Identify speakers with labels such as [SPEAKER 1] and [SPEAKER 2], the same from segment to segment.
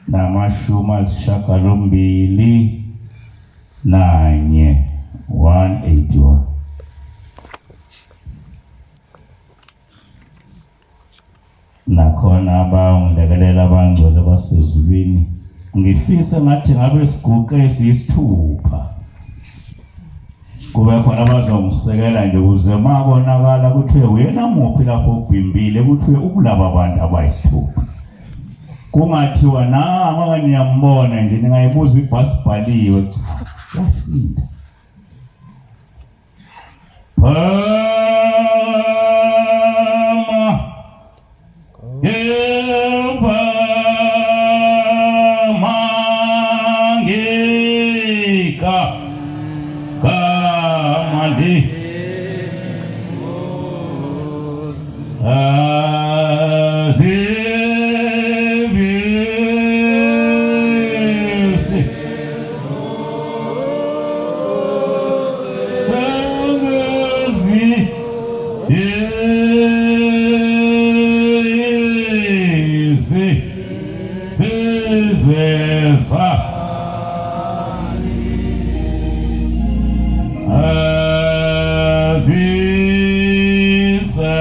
[SPEAKER 1] Namashumi ayisishiyagalombili nanye 181. Nakhona abangilekelela abangcwele basezulwini, ngifisa ngathi ngabe siguqe siyisithupha, kube khona abazongisekela nje ukuze makonakala kuthiwe uyena muphi lapho ubhimbile, kuthiwe ukulaba abantu abayisithupha, kungathiwa nangu niyambona nje, ningayibuza ibhasi bhaliwe, cha yasinda. Phama Ngika Kamali Azivisi Ezi sizweza azise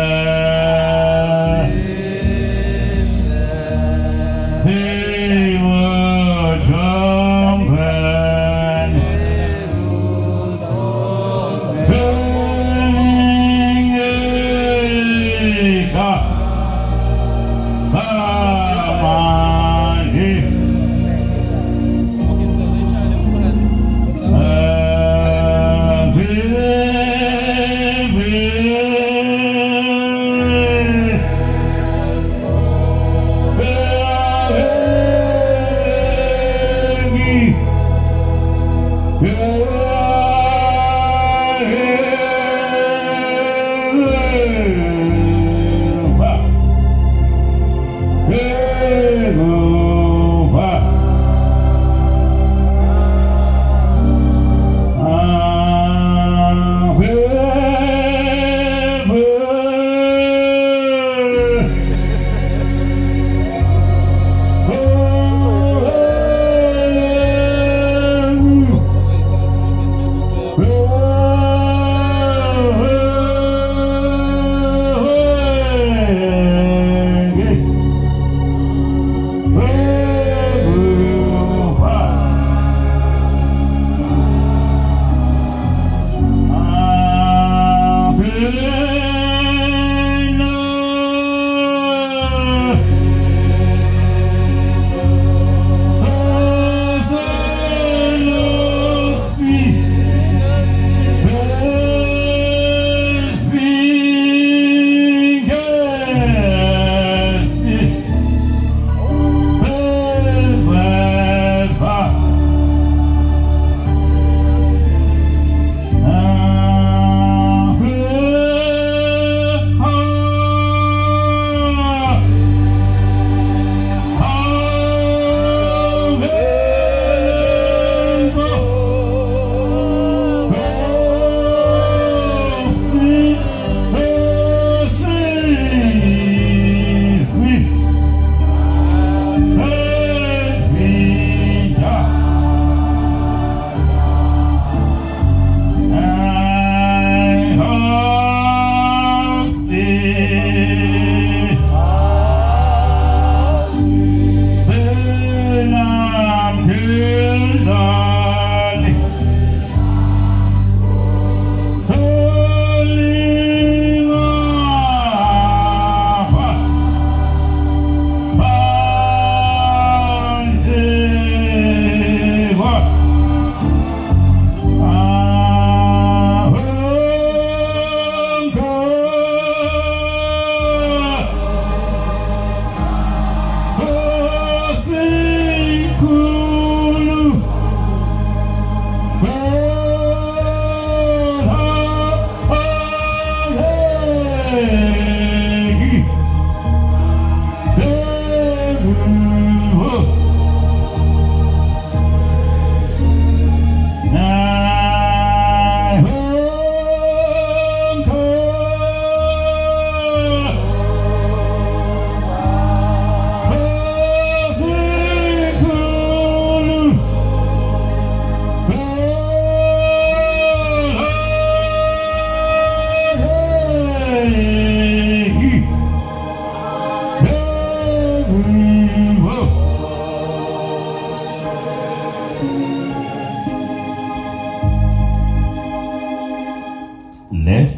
[SPEAKER 1] Sibuthongweni Beningika Kamani Azibi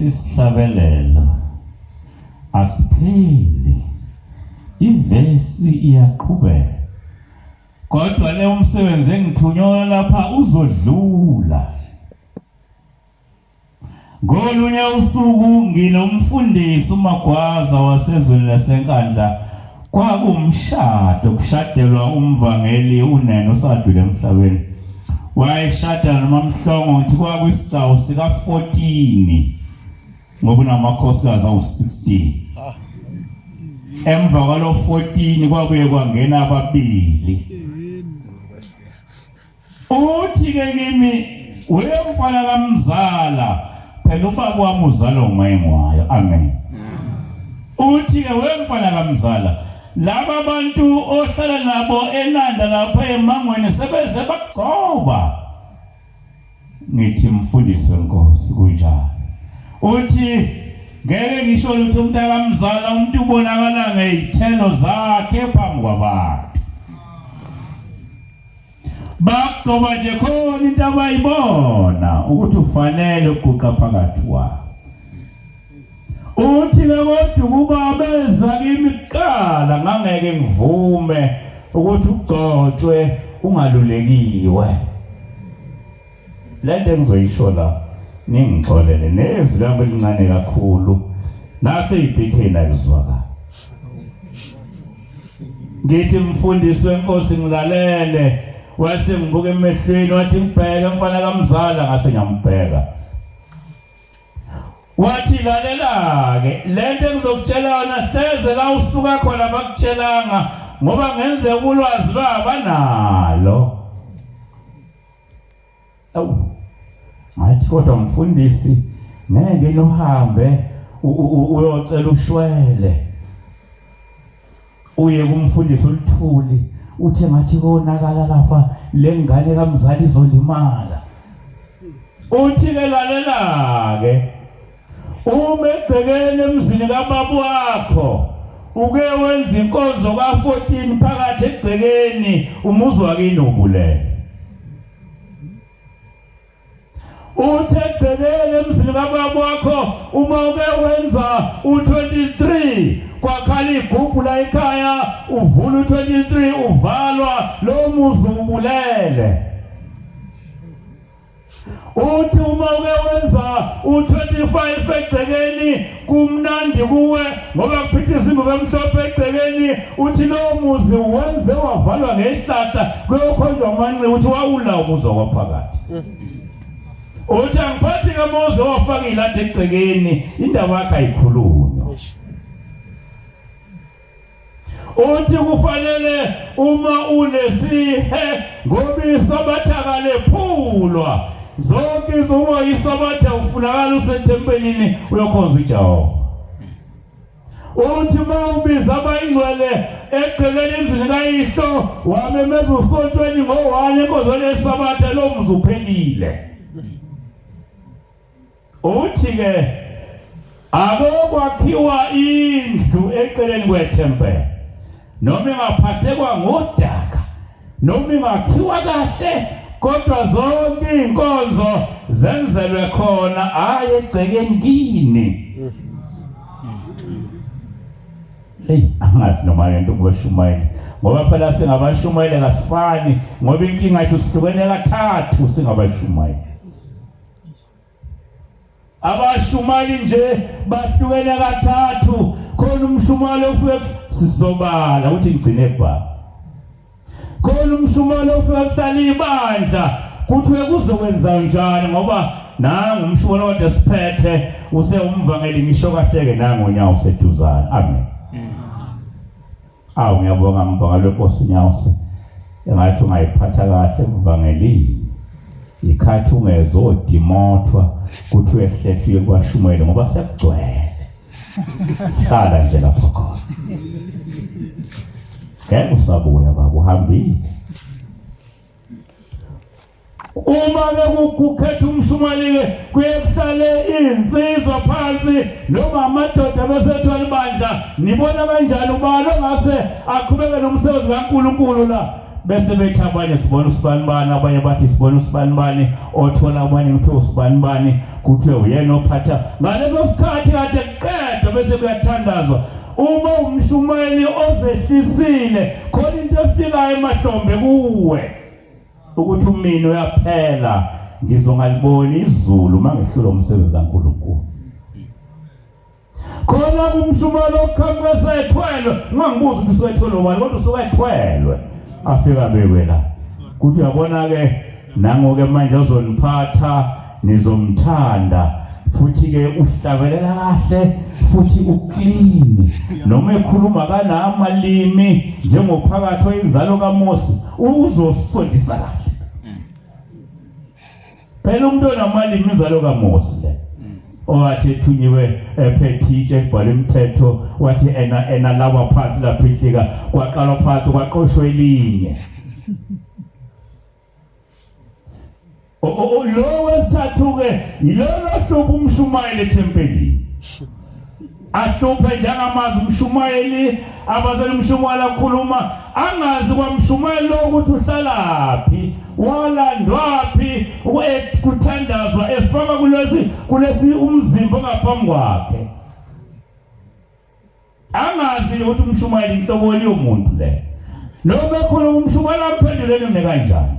[SPEAKER 1] Lesi sihlabelelo asipheli, ivesi iyaqhubeka. Kodwa le umsebenzi engithunywa lapha uzodlula. Ngolunye usuku nginomfundisi uMagwaza wasezweni laseNkandla kwakumshado kushadelwa umvangeli unene osadlule emhlabeni wayeshada noMamhlongo ngithi kwakwisigcawu sika-14 ngoba unamakhosikazi awu-16 emva kwalo 14 kwabuye kwangena ababili Uthi ke kimi wemfana kamzala phela ubaba wami uzalwa umayengwayo amen. Uthi ke wemfana kamzala laba bantu ohlala nabo enanda lapha emangweni sebeze bakugcoba. Ngithi mfundisi wenkosi kunjalo. Uthi ngeke ngisho lutho umntakamzala umuntu ubonakala ngezithelo zakhe phambi kwabantu. Bagcoba nje khona into abayibona ukuthi ufanele ukuguqa phakathi kwabo. Uthi ke kodwa ukuba beza kimi kuqala ngangeke ngivume ukuthi ugcotshwe ungalulekiwe. Lento engizoyisho la ningixolele nezwi lami elincane kakhulu nase ibhikeni alizwakala. Ngithi mfundisi wenkosi ngilalele wase ngibuka emehlweni wathi ngibheke mfana kamzala ngase ngiyambheka. Wathi lalela-ke lento engizokutshela yona hleze la usuka khona bakutshelanga ngoba ngenzeka ulwazi lwabanalo. Awu. Ngathi kodwa mfundisi ngeke uhambe uyocela ushwele. Uye kumfundisi oluthuli uthe ngathi konakala lapha lengane kamzali izolimala. Uthi ke lalela ke uma egcekeni emzini kababa wakho uke wenza inkonzo ka-14 phakathi egcekeni umuzi wakini ubulele. Uthe egcekeni emzini kababa wakho uma uke wenza u-23 kwakhala igubhu la ekhaya uvula u-23 uvalwa lowo muzi ubulele. Uthi uma uke wenza u-25 egcekeni kumnandi kuwe ngoba kuphithisa ingubo emhlophe egcekeni uthi lowo muzi wenze wavalwa ngehlahla kuyokhonjwa amanxiwa uthi wawula umuzi wakwaphakathi. Uthi angiphathi ke muzi owafaka iladi egcekeni indaba yakhe ayikhulunywa. Uthi kufanele uma unesihe ngoba isabatha kalephulwa zonke izuba isabatha ufunakala usethempelini uyokhonza uJehova. Uthi uma ubiza abayingcwele egcekeni emzini kayihlo wamemeza usontweni ngo-1 enkonzweni yesabatha lo muzi uphelile. Uthi ke akokwakhiwa indlu eceleni kwethempeli noma ingaphathekwa ngodaka noma ingakhiwa kahle kodwa zonke izinkonzo zenzelwe khona hayi egcekeni kini. Hey angazi noma lento kubashumayeli ngoba phela singabashumayeli kasifani ngoba inkinga yethu sihlukene kathathu singabashumayeli. Abashumali nje bahlukene kathathu khona umshumali ofike sisobala ukuthi ngigcine bha khona umshumali ofike kuhlala ibandla kuthiwe kuzokwenza njani ngoba nangu umshumali kade siphethe usewumvangeli ngisho kahleke nangu unyawo useduzane amen. Awu ngiyabonga mvangeli wenkosi uNyawuse engathi ungayiphatha kahle emvangelini ikhathi ungezodimothwa kuthi uyehlehlile kubashumayeli ngoba sekugcwele hlala nje lapho khona ngeke usabuya baba uhambile. Uma ke kukhetha umshumayeli ke kuye kuhlale insizwa phansi noma amadoda besethwala ibandla nibona kanjani ubani ongase aqhubeke nomsebenzi kaNkuluNkulu la. Bese bethi abanye sibona usibanibani, abanye bathi sibona usibanibani, othola abanye kuthiwe usibanibani, kuthiwe uyena ophatha. Ngaleso sikhathi kade kuqedwa bese kuyathandazwa. Uma umshumayeli ozehlisile khona into efikayo emahlombe kuwe ukuthi umini uyaphela, ngizongaliboni izulu uma ngehlula umsebenzi kaNkulunkulu. Khona kumshumalo oqhamuka sethwelwe, ungangibuza ukuthi usethwelwe ubani kodwa usuke ethwelwe. Afika bekwe la. Kuthi uyabona ke nango ke manje ozoniphatha nizomthanda futhi ke uhlabelela kahle futhi uclean noma ekhuluma kanamalimi njengophakathi oyinzalo kaMosi uzosondisa kahle. Phela umuntu onamalimi inzalo kaMosi le. Owathi ethunyiwe ephethe itshe ebhala imithetho wathi ena ena lawa phansi laphihlika kwaqalwa phansi kwaqoshwa elinye. Lo wesithathu ke yilolo hlupha umshumayeli ethempelini. Ahluphe njengamazi umshumayeli abazali umshumayeli akhuluma angazi kwamshumayeli lo ukuthi uhlalaphi walandwaphi kuthandazwa efaka kulesi kulesi umzimba ongaphambi kwakhe angazi ukuthi umshumayeli inhloboni yomuntu le noma ekhuluma umshumayeli amphenduleni mina kanjani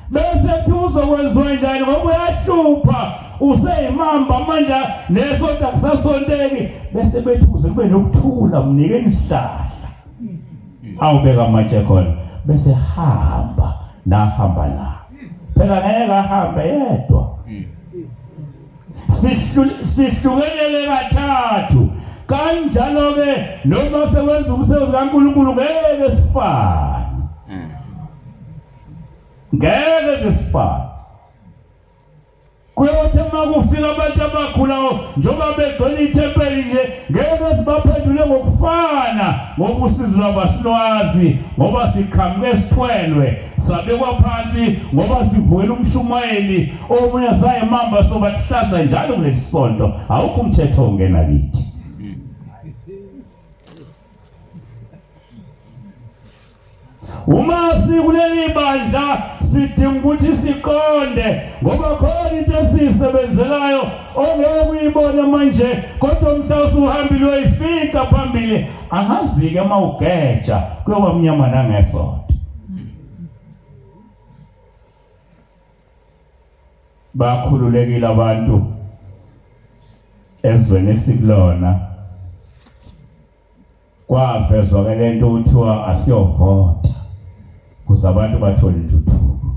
[SPEAKER 1] bese kuthi uzokwenziwa njani ngoba uyahlupha useyimamba manje nesonto akusasonteki bese bethi kuze kube nokuthula mnikeni isihlahla awubeka amatshe khona bese hamba nahamba la phela ngeke ahambe yedwa. Sihlukenele kathathu kanjalo ke noma sekwenza umsebenzi kaNkulunkulu ngeke sifane, ngeke sifane. Kuyothi uma kufika abantu abakhulayo njengoba begcwele ithempeli nje ngeke sibaphendule ngokufana ngoba usizi lwabo asilwazi ngoba siqhamuke sithwelwe sabekwa phansi ngoba sivukela umshumayeli omunye sayemamba sobahlaza njalo kuleli sonto awukho umthetho ongena kithi. Uma sikuleli bandla sidinga ukuthi siqonde ngoba khona into esiyisebenzelayo ongeke uyibone manje kodwa mhla usuhambile uyoyifica phambili angazike uma ugeja kuyoba mnyama nangesonto. Bakhululekile abantu ezweni esikulona kwavezwa ke lento kuthiwa asiyovota kuze abantu bathole intuthuko.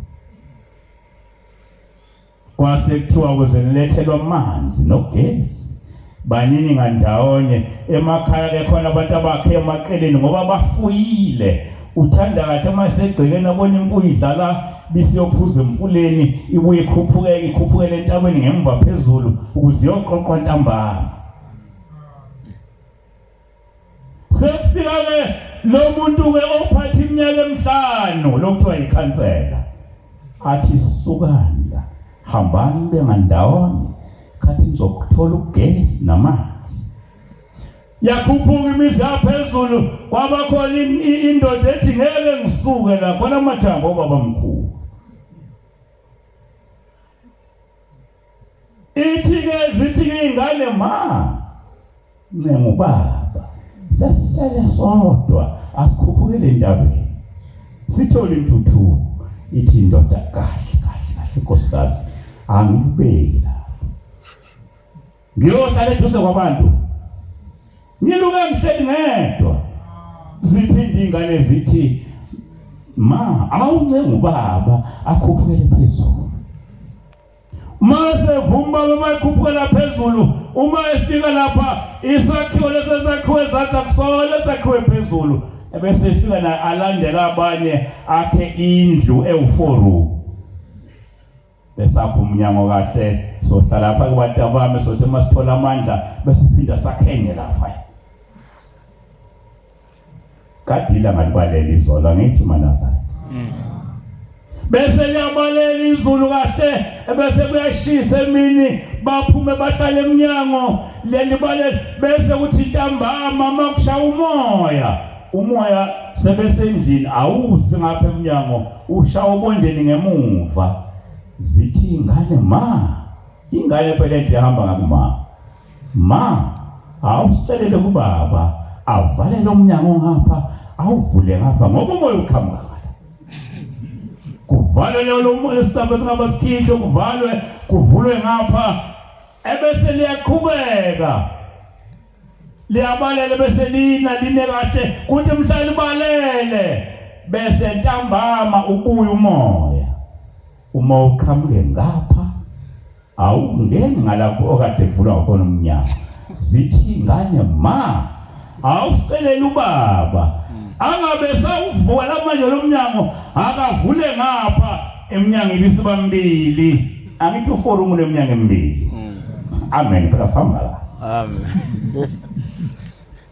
[SPEAKER 1] Kwase kuthiwa kuze nilethelwe amanzi nogesi banini ngandawonye emakhaya ke khona abantu abakhe emaqeleni ngoba bafuyile uthanda kahle uma esegcekeni abona imfuyo idlala bisiyophuza emfuleni ibuye ikhuphuke ikhuphukele entabeni ngemva phezulu ukuze iyoqoqwa ntambama. Sekufika ke lo muntu ke ophatha iminyaka emihlanu lokuthiwa yikhansela athi sukani la hambani bengandawonye khathi nizokuthola ugesi namanzi. Yakhuphuka imizi yaphezulu kwaba khona indoda ethi ngeke ngisuke la khona amathambo obaba mkhulu. Ithi ke zithi ke ingane ma ncenga ubaba sesisele sodwa asikhuphukele entabeni sithole intuthuko. Ithi indoda kahle kahle kahle nkosikazi angikubeki lapho ngiyohlala eduze kwabantu ngiluke ngihleli ngedwa. Ziphinde ingane zithi ma awuncenga ubaba akhuphukele phezulu. Mase vuma baba ekhuphukela phezulu uma efika lapha isakhiwo leso sakhiwe ezansi akusona esakhiwe phezulu ebese efika na alandela abanye akhe indlu ewu4 room besakho umnyango kahle sohlala lapha kubantu bami sothi uma sithola amandla bese siphinda sakhenye lapha. Kadila ngalibalela izolo angithi Manazaretha. Bese liyabalela izulu kahle bese kuyashisa emini baphume bahlale emnyango lelibalela bese kuthi ntambama makushaya umoya. Umoya sebesendlini awuzi ngapha emnyango ushaya obondeni ngemuva. Zithi ingane ma, ingane phela enhle ihamba ngakuma. Ma, awusicelele kubaba avalele umnyango ngapha awuvule ngapha ngoba umoya uqhamuka ngala. Kuvalele lo moya isicaba singaba sikhishwe kuvalwe kuvulwe ngapha ebese liyaqhubeka. Liyabalele bese lina line kahle kuthi mhla libalele bese ntambama ubuya umoya. Uma uqhamuke ngapha awungeni ngalapho okade kuvulwa khona umnyango. Zithi ingane ma awusicelela ubaba angabe sawuvula manje lo mnyango akavule ngapha emnyango ibisiba mbili angithi uforumu leminyango emibili. Amen phela sihamba kahle.
[SPEAKER 2] Amen.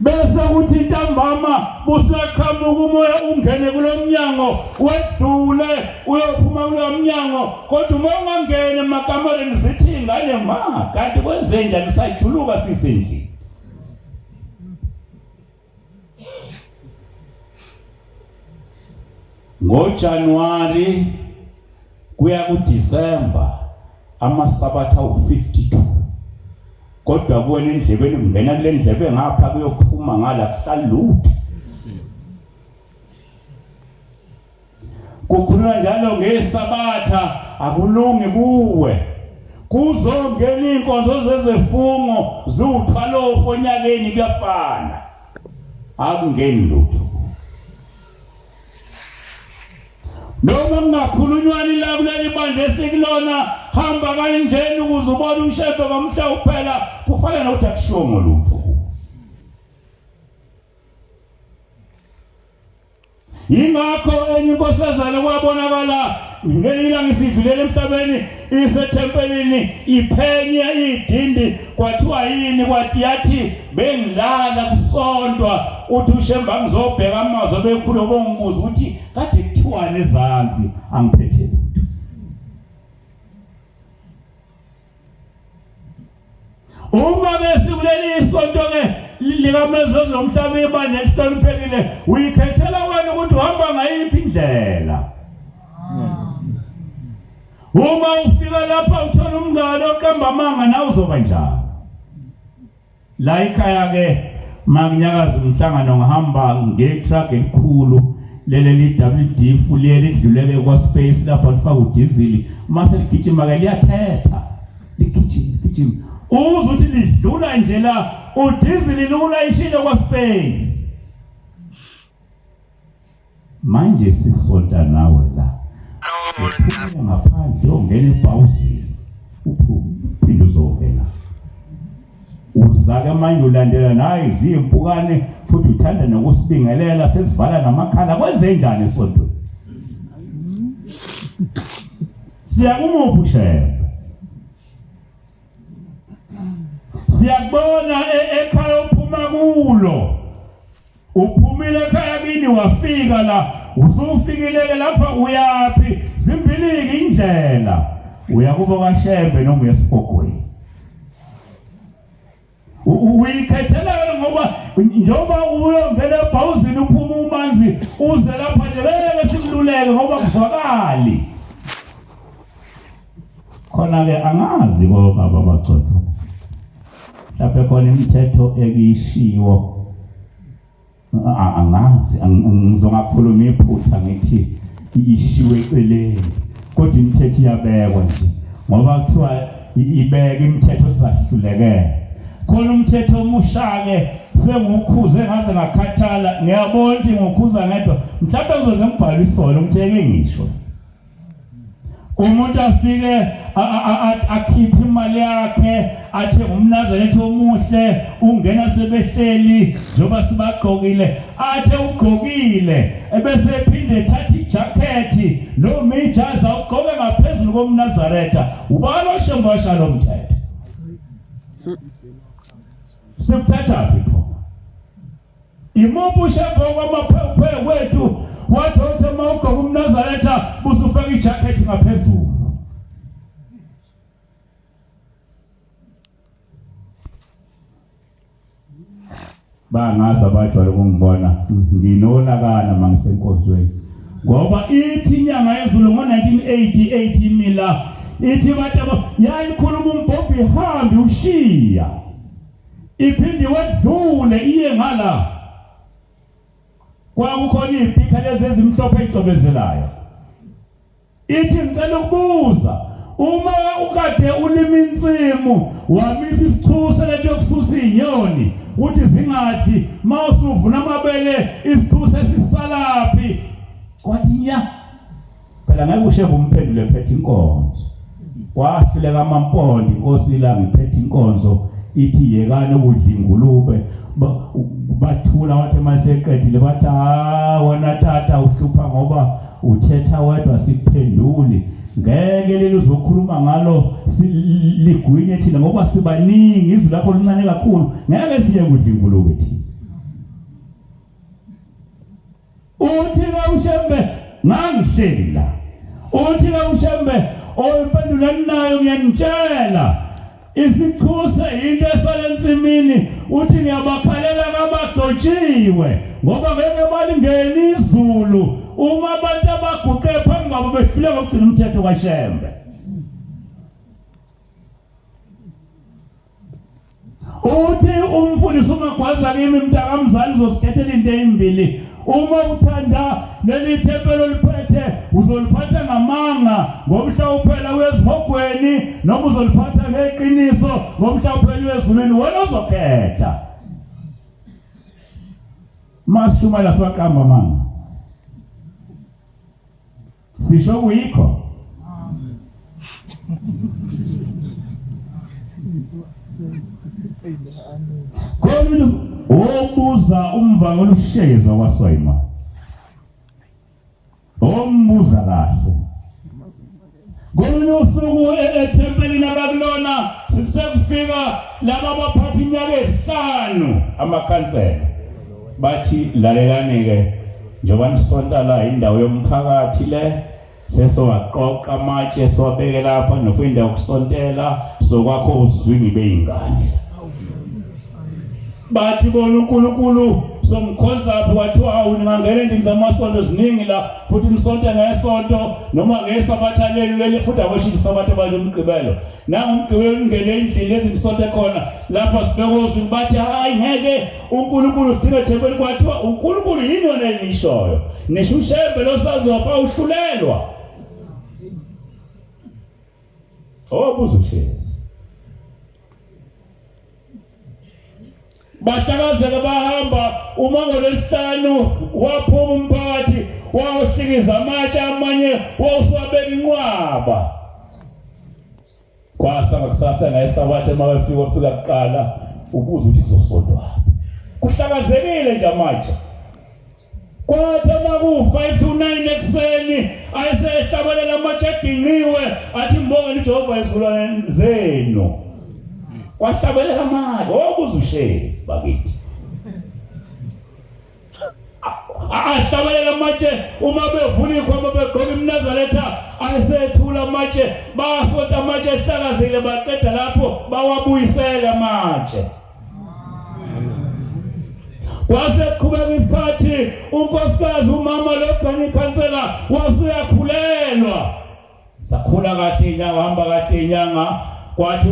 [SPEAKER 1] Bese kuthi ntambama busaqhamuka umoya ungene kulo mnyango wedlule uyophuma kulo mnyango kodwa uma ungangena emakamereni zithi ingane ma kanti kwenze njani sajuluka sisendlini. NgoJanuary kuya kuDecember amasabatha awu-52 kodwa kuwena endlebeni kungena kule ndlebe ngapha kuyophuma ngala kuhlali lutho. Kukhulunywa njalo ngesabatha akulungi kuwe. Kuzongena iy'nkonzo zezefungo ziwuthwalofu onyakeni kuyafana. Akungeni lutho. Noma kungakhulunywani la kuleli bandla esikulona hamba kanjeni ukuze ubone uShembe ngomhla uphela kufana nokuthi akushongo lutho. Yingakho enye inkosazana kwabonakala ngelinye ilanga isidlulela emhlabeni isethempelini iphenye idindi kwathiwa yini kwathi yathi bengilala kusontwa uthi uShemba ngizobheka amazwi abekhulu bongibuza ukuthi kade kuthiwani ezansi angiphethe lutho. Uma ke sikuleli isonto ke likaMezozi lomhlaba ibandla elihloniphekile uyikhethela wena ukuthi uhamba ngayiphi indlela. Uma ufika lapha uthola umngane oqamba amanga nawe uzoba njalo. La ekhaya ke makunyakaza umhlangano ngihamba ngetruck elikhulu leli WD full lidluleke kwa space lapha lifaka udizili uma seligijima ke liyathetha ligijima ligijima uze uthi lidlula nje la udizili lulayishile kwa space. Manje sisonta nawe la uphumele ngaphandle uyongena ebhawuzini uphume uphinde uzongena uzake manje ulandela naye ziyimpukane futhi uthanda nokusibingelela sesivala namakhala kwenze njani esontweni siyakumuphi uShembe siyakubona ekhaya uphuma kulo Uphumile ekhaya kini wafika la usufikile ke lapha uyaphi zimbili indlela uya kubo kaShembe noma uya esihogweni uyikhethela ngoba njengoba uyongena ebhawuzini uphuma umanzi uze lapha nje ngeke sikululeke ngoba kuzwakali khona ke angazi kobaba bacotho mhlawumbe khona imithetho ekishiwo angazi ngizongakhuluma iphutha ngithi ishiwe eceleni kodwa imithetho iyabekwa nje ngoba kuthiwa ibeke imithetho sizahlulekela khona umthetho omusha ke sengukhuze ngaze ngakhathala ngiyabona ukuthi ngukhuza ngedwa mhlawumbe ngizoze ngibhale isolo ukuthi eke ngisho umuntu afike akhiphe imali yakhe athe umnazaretha omuhle ungena sebehleli njengoba sibagqokile athe ugqokile ebese ephinde ethatha ijakhethi noma ijazi awugqoke ngaphezulu komnazaretha ubani oshembasha lo mthetho sikuthathaphi pho Imuphi uShembe okwamaphewuphewu wethu wathi othe uma ugqoka umNazaretha busufaka ijakhethi ngaphezulu. Bangazi abajwayele ukungibona nginolakana mangisenkonzweni. Ngoba ithi inyanga yezulu ngo-1988 imila ithi bathi yayikhuluma umbhobho ihambe ushiya iphinde wedlule iye ngala kwakukhona iy'pikha lezi ezimhlophe ey'cwebezelayo ithi ngicela ukubuza uma ukade ulima insimu wamisa isichuse lento yokususa izinyoni ukuthi zingadli uma usuvuna amabele isichuse sisalaphi kwathi nya phela ngeke ushe kumphendule phethe inkonzo kwahluleka amampondo inkosi ilanga iphethe inkonzo ithi yekani ukudla ingulube bathula wathi maseqedile bathi ha wena tata uhlupha ngoba uthetha wedwa sikuphenduli ngeke leli uzokhuluma ngalo ligwinye thina ngoba sibaningi izwi lakho lincane kakhulu ngeke siye kudla ingulube thina Uthi kaUshembe ngangihleli la. Uthi kaUshembe oyimpendulo eninayo ngiyanitshela. Isichuse into esale ensimini uthi ngiyabakhalela kabagcotshiwe ngoba ngeke balingene izulu uma abantu abaguqe phambi kwabo behluleka ukugcina umthetho kaShembe. Uthi umfundisi ungagwaza kimi mntakamzali uzosikhethela into ezimbili uma uthanda leli thempeli oliphethe uzoliphatha ngamanga ngomhla uphela uyezihogweni noma uzoliphatha ngeqiniso ngomhla uphela uyezulwini wena uzokhetha masishumayela siwaqamba amanga Sisho kuyikho. Khona obuza umva olushezwa kwaSwayima. Ombuza kahle. Ngolunye usuku e-, ethempelini abakulona sisekufika laba abaphatha iminyaka esihlanu amakhansela bathi lalelani-ke njengoba nisonta la indawo yomphakathi le sesowaqoqa amatshe siwabeke lapha nofu indawo yokusontela sokwakho uzwingi beyingane bathi bona uNkulunkulu somkhonza phi wathiwa awu ningangena endlini zamasonto ziningi la futhi nisonte ngesonto noma ngesabatha leli leli futhi akusho isabatha banje umgqibelo nangumgqibelo ningene endlini lezi nisonte khona lapha sibeke uzwingi bathi hayi ngeke uNkulunkulu udinga ethempelini kwathiwa uNkulunkulu yini yona enishoyo nisho uShembe losazofa uhlulelwa obuza uShezi bahlakazeka bahamba uma ngolwesihlanu waphuma umphakathi wawuhlikiza amatshe amanye wawusuwabeka inqwaba Kwasa ngakusasa ngayesabatha uma befika ofika kuqala ubuza ukuthi kuzosontwa kuhlakazekile nje amatshe kwathi uma ku-5 to 9 ekuseni ayesehlabelela amatshe aginqiwe athi mbongeni uJehova izulwane zenu kwahlabelela amatshe obuza ushezi bakithi ahlabelela amatshe uma bevula ikhwama begqoka imnazaretha ayesethula amatshe basonta amatshe ehlakazile baqeda lapho bawabuyisela amatshe kwase kuqhubeka isikhathi unkosikazi umama lo ikhansela wasuyakhulelwa Sakhula kahle inyanga hamba kahle inyanga kwathi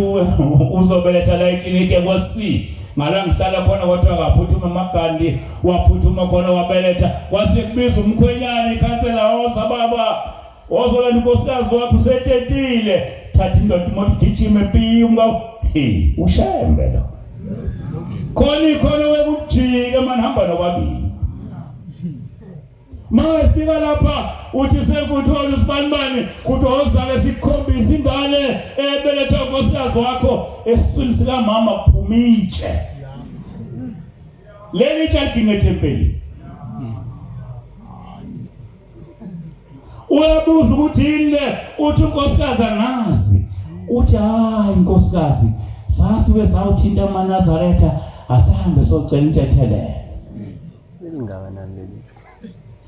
[SPEAKER 1] uzobeletha la ekliniki kwa-C ngala ngihlala khona kwathiwa kaphuthuma amagandi waphuthuma khona wabeletha kwase kubiza umkhwenyana ikhansela woza baba wozolanda unkosikazi wakho usetetile thatha indoda imoto gijime piyi umka he ushembe lo khona ikhona wekujika mani hamba nobabili Mawefika lapha uthi sekuthola usibanibani kuthi ozake sikukhombisa ingane ebelethwa unkosikazi wakho esiswini sikamama kuphuma itshe. Leli itshe lidinga ethempelini. Uyabuza ukuthi yini le uthi unkosikazi angazi. Uthi hayi nkosikazi sasuke sawuthinta amaNazaretha asahambe socela intethelelo.
[SPEAKER 2] Lingakanani leli?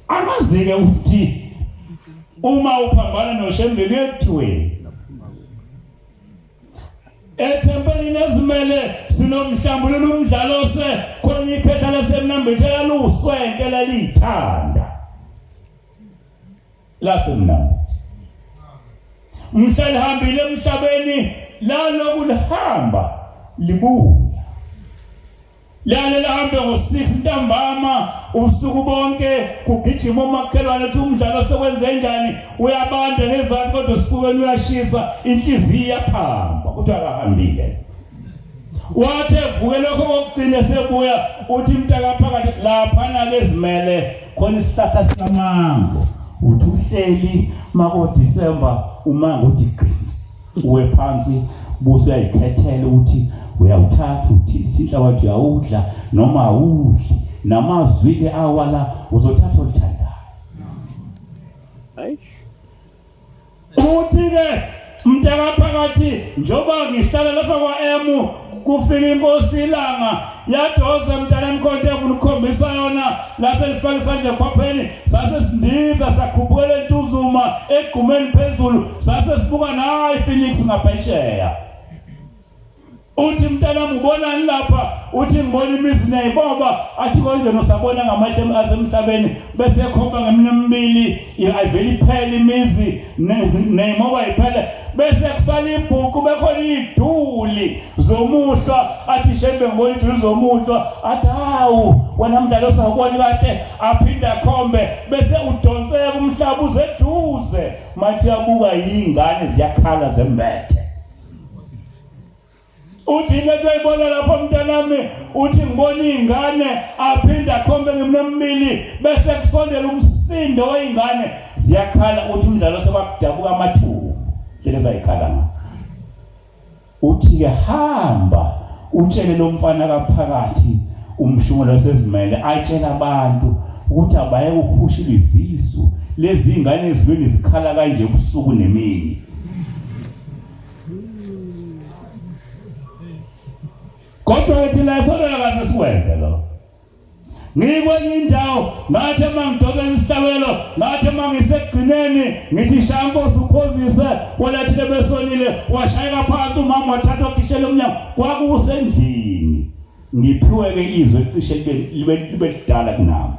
[SPEAKER 1] Amazike ukuthi uma uphambana noShembe kuyethiwe. Ethempelini ezimele sinomhlambululo umdlalose khona ikhehla lasemnambithi elaluswenke lalithanda lasemnambithi mhla lihambile emhlabeni laloku lihamba libuya Lale lahambe ngo-6 ntambama ubusuku bonke kugijima umakhelwane uthi umdlalo sekwenze njani uyabanda ngezansi kodwa esifubeni uyashisa inhliziyo iyaphamba uthi akahambile wathi evuke lokho kokugcina sebuya uthi mntakaphakathi laphana ke zimele khona isihlahla sikamango uthi uhleli mako December umango uthi qinsi uwe phansi buse uyayikhethela ukuthi uyawuthatha uthini inhlabathi uyawudla noma awudli namazwi ke awala uzothatha oluthandayo uthi ke mntakaphakathi njengoba ngihlala lapha kwa-M kufika inkosi ilanga yadoza mntana emkhonto efuna ukukhombisa yona lase lifaka isandla ekhwapheni sase sindiza sakhuphukela entuzuma egqumeni phezulu sase sibuka nayi Phoenix ngaphesheya uthi mntanami ubonani lapha uthi ngibona imizi neyiboba athi konje usabona ngamatshe asemhlabeni bese ekhomba ngeminye emibili ayivele iphele imizi neyimoba iphele bese kusala ibhuqu bekhona iduli zomuhlwa athi shembe ngibona iduli zomuhlwa athi hawu wena mdlalo sawuboni kahle aphinde akhombe bese udonseka umhlaba uzeduze manje uyabuka yingane ziyakhala zembethe uthi lento ayibona lapho mntanami uthi ngibona izingane aphinde akhombe ngeminwe emibili bese kusondela umsindo wezingane ziyakhala uthi umdlalo sebakudabuka amathumbu ndlela ezayikhala ngayo uthi ke hamba utshele lo mfana kaphakathi umshumelo sezimele atshela abantu ukuthi abaye ukuhushula izisu lezi ingane ezilweni zikhala kanje ubusuku nemini Kodwa ke thina esonela kahle sikwenze lo. Ngikwenye indawo ngathi uma ngidonsa isihlabelo ngathi uma ngisekugcineni ngithi shaya inkosi uphozise walathile besonile washayeka phansi umama wathatha wakhishela umnyango kwakusendlini ngiphiwe ke izwe cishe libe libe lidala kunami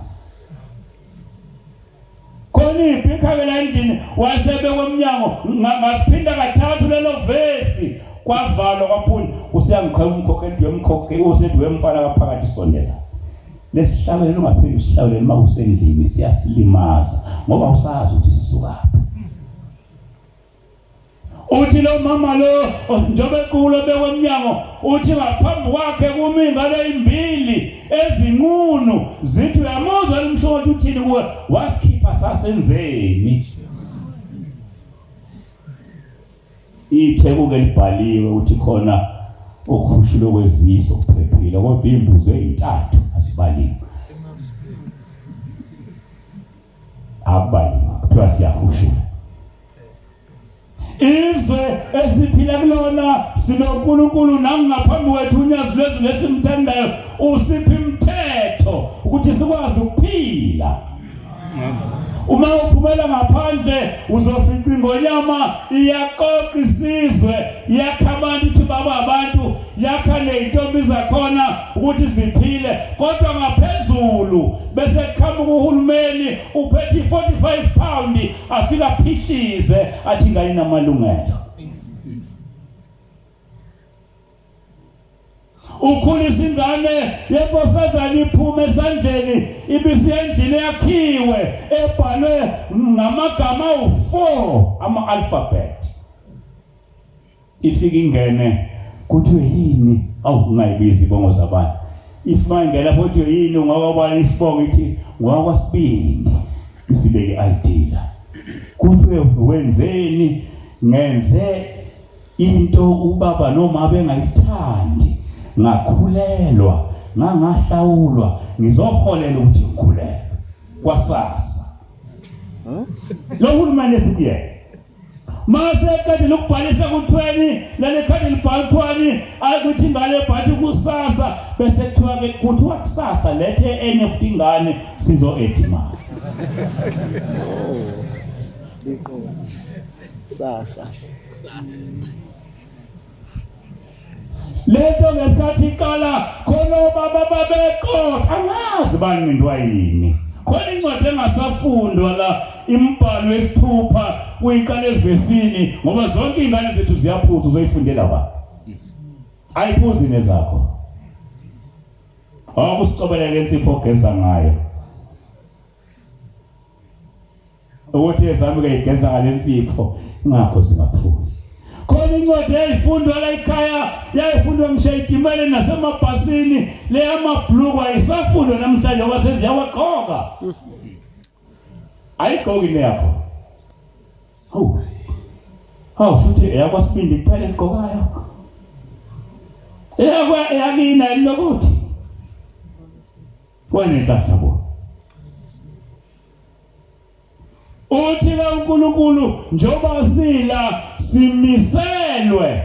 [SPEAKER 1] khona ibhikha ke la endlini wasebekwa emnyango ngasiphinda kathathu lelo vesi kwavalwa kwaphunda useyangiqhema umkhokheli wemkhokhe usethi wemfana kaphakathi sondela lesihlabelelo ungaphinde usihlabelele uma usendlini siyasilimaza ngoba usazi ukuthi sisukaphi uthi lo mama lo njengoba equla bekwe emnyango uthi ngaphambi kwakhe kumi ingane ezimbili ezinqunu zithi uyamuzwa limsho ukuthi uthini kuwe wasikhipha sasenzeni itheku ke libhaliwe ukuthi khona ukukhushulwa kweziso kuphephile kodwa imbuzi ezintathu azibaliwe akubaliwe kuthiwa siyahushula izwe esiphila kulona sinoNkulunkulu nangaphambi kwethu unyazi lwezulu esimthandayo usipha imithetho ukuthi sikwazi ukuphila uma uphumela ngaphandle uzofica ingonyama iyaqoqa isizwe yakha abantu ukuthi baba abantu yakha nezintombi zakhona ukuthi ziphile kodwa ngaphezulu bese qhamuka uhulumeni uphethe i-45 pound afika aphihlize athi ingane inamalungelo ukhulisa ingane yenkosazana iphume esandleni ibisiyendlini yakhiwe ebhalwe ngamagama awu-4 ama-alphabet ifike ingene kuthiwe yini awu ungayibizi ibongo zabantu if mayingena futhi yini ungawabani isibongo ithi ngwakwasibindi isibeke ID la kuthiwe wenzeni ngenze into ubaba noma bengayithandi ngakhulelwa ngangahlawulwa ngizoholela ukuthi ngikhulelwe kwasasa lo hulumeni esikuyena mase eqedile ukubhalisa kuthweni leli khadi libhala kuthiwani ayi ukuthi ingane ebhathi kusasa bese kuthiwa ke kuthiwa kusasa lethe enye futhi ingane sizo add imali
[SPEAKER 2] sasa
[SPEAKER 1] Lento ngesikhathi iqala khona obaba babeqotha angazi bancindwa yini. Khona incwadi engasafundwa la imibhalo esithupha uyiqala evesini ngoba zonke izingane zethu ziyaphuza uzoyifundela ba. Ayiphuzi nezakho. Awukusicobelela insipho ogeza ngayo. Ukuthi ezami ke igeza ngalensipho ingakho singaphuzi. Khona incwadi eyayifundwa la ekhaya yayifundwa ngisho eyitimele nasemabhasini le yamabhluku ayisafundwa namhlanje ngoba seziyawagqoka. Ayigqoki neyakho. Hawu. Hawu futhi eyakwasibindi kuphela egqokayo. Eyakwa eyakina elokuthi. Wanenhlanhla bo. Uthi ke uNkulunkulu njengoba sila simiselwe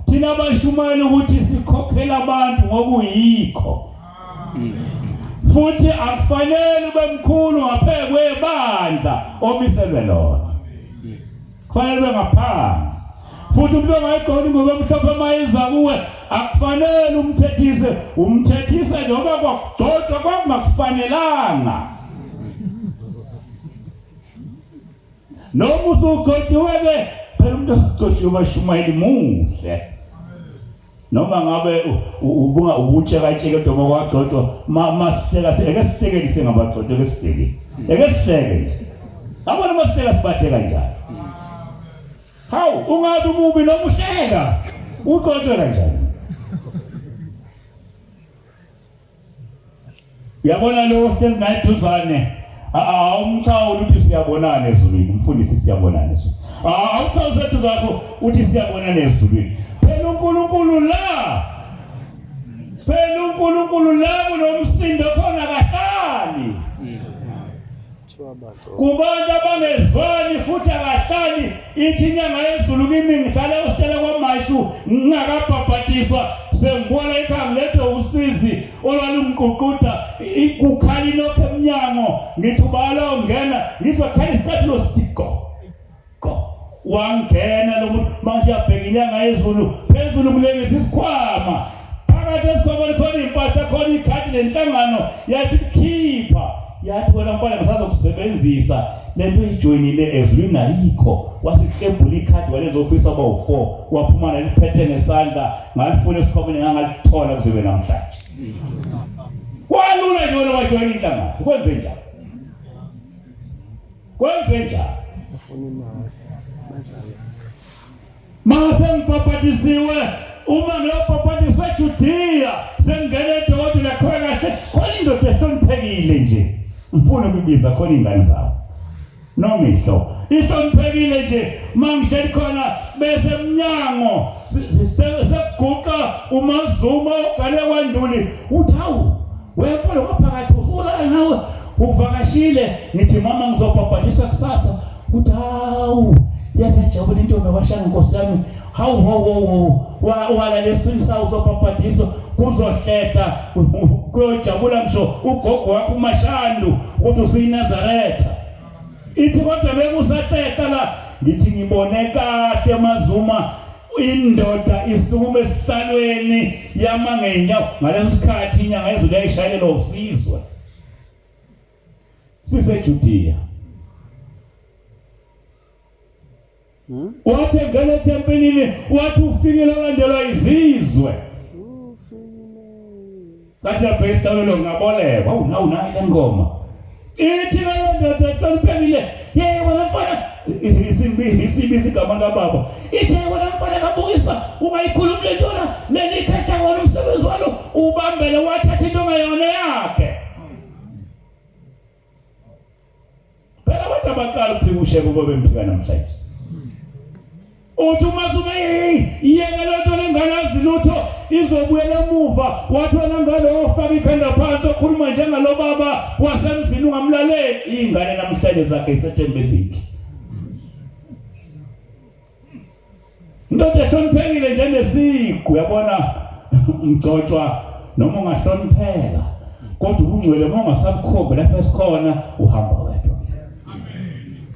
[SPEAKER 1] thina abashumayela ukuthi sikhokhela abantu ngokuyikho. Futhi akufanele ube mkhulu ngaphezu kwebandla omiselwe lona. Kufanele ube ngaphansi. Futhi umuntu ongayigqoki ingubo emhlophe uma iza kuwe akufanele umthethise, umthethise noma kwakugcotshwa kwakungakufanelanga. Noma usugcotshiwe-ke phela umuntu ogcotshiwe bashumayeli muhle. Noma ngabe ubunga ubutshekatsheke kodwa uma kwagcotshwa masihleka eke sihleke singabagcotshwa eke sihleke. Eke sihleke nje. Abona uma sihleka sibahle kanjani. Hawu ungabe umubi noma uhleka ugcotshwe kanjani? Uyabona lo ohlezi naye eduzane awumxhawuli uthi siyabonana ezulwini umfundisi siyabonana ezulwini. Awuxhawuli seduze wakho uthi siyabonana ezulwini. Phela uNkulunkulu la Phela uNkulunkulu la kunomsindo khona kahlali. Kubantu abangezwani futhi akahlali ithi inyanga yezulu kimi ngihlale usitshela kwamashu ngingakabhabhadiswa sengibona ekhaya ngilethe usizi olwalungiququda kukhala ilokhu emnyango ngithi ubala ungena ngizwa khala isicathulo sithi gqo gqo wangena lo muntu manje uyabheka inyanga yezulu phezulu kulengisa isikhwama phakathi esikhwameni khona impahla khona ikhadi lenhlangano yasikhipha yathi wena mfana ngisazokusebenzisa lento uyijoyinile ezulwini ayikho wasihlebhula ikhadi walenza ofisa uba u-4 waphuma naliphethe ngesandla ngalifuna esikhwameni ngangalithola kuze kube namhlanje kwalula nje wena wajoyina inhlangano kwenze njani Kwenze njani? Mase ngibhabhatisiwe uma ngiyobhabhatiswa eJudiya sengingena edokotela khona kahle khona indoda ehloniphekile nje ngifuna ukubiza khona ingane zabo nomihlo ihloniphekile nje mangihleli khona bese emnyango sekuguqa uMazuma ogane kwanduli uthi hawu wemfana waphakathi usulala nawe uvakashile ngithi mama ngizobhabhadiswa kusasa uthi hawu yasajabula intombi yakwashanga nkosi yami hawu hawu hawu walala eswini sawo uzobhabhadiswa kuzohlehla kuyojabula ngisho ugogo wakho uMashandu ukuthi usuyinazaretha ithi kodwa bekusahlehla la ngithi ngibone kahle mazuma indoda isukuma esihlalweni yama ngenyawo ngaleso sikhathi inyanga yezulu yayishayelelwa usizwe siseJudiya Wathi engena ethempelini wathi ufikile olandelwa izizwe. Sathi yabheka isihlabelelo ngabolekwa. Awu nawu nayi le ngoma. Ithi leyo ndoda ehloniphekile, ye wena mfana isibiza igama kababa. Ithi wena mfana kabukisa ungayikhulumi le ntona leli khehla wona umsebenzi walo ubambele wathatha into ongayona yakhe. Phela abantu abaqala ukuphika ushebe kubo bemphika namhlanje. Uthi uMazume hey iyeke lento lengane azi lutho izobuyela emuva wathi wena ngane ofaka ikhanda phansi okhuluma njengalo baba wasemzini ungamlaleli ingane namhlanje zakhe isethembe ezinhle. Indoda ehloniphekile njenesiqu uyabona umgcotshwa noma ungahlonipheka kodwa ubungcwele uma ungasabukhombi lapho esikhona uhamba wedwa.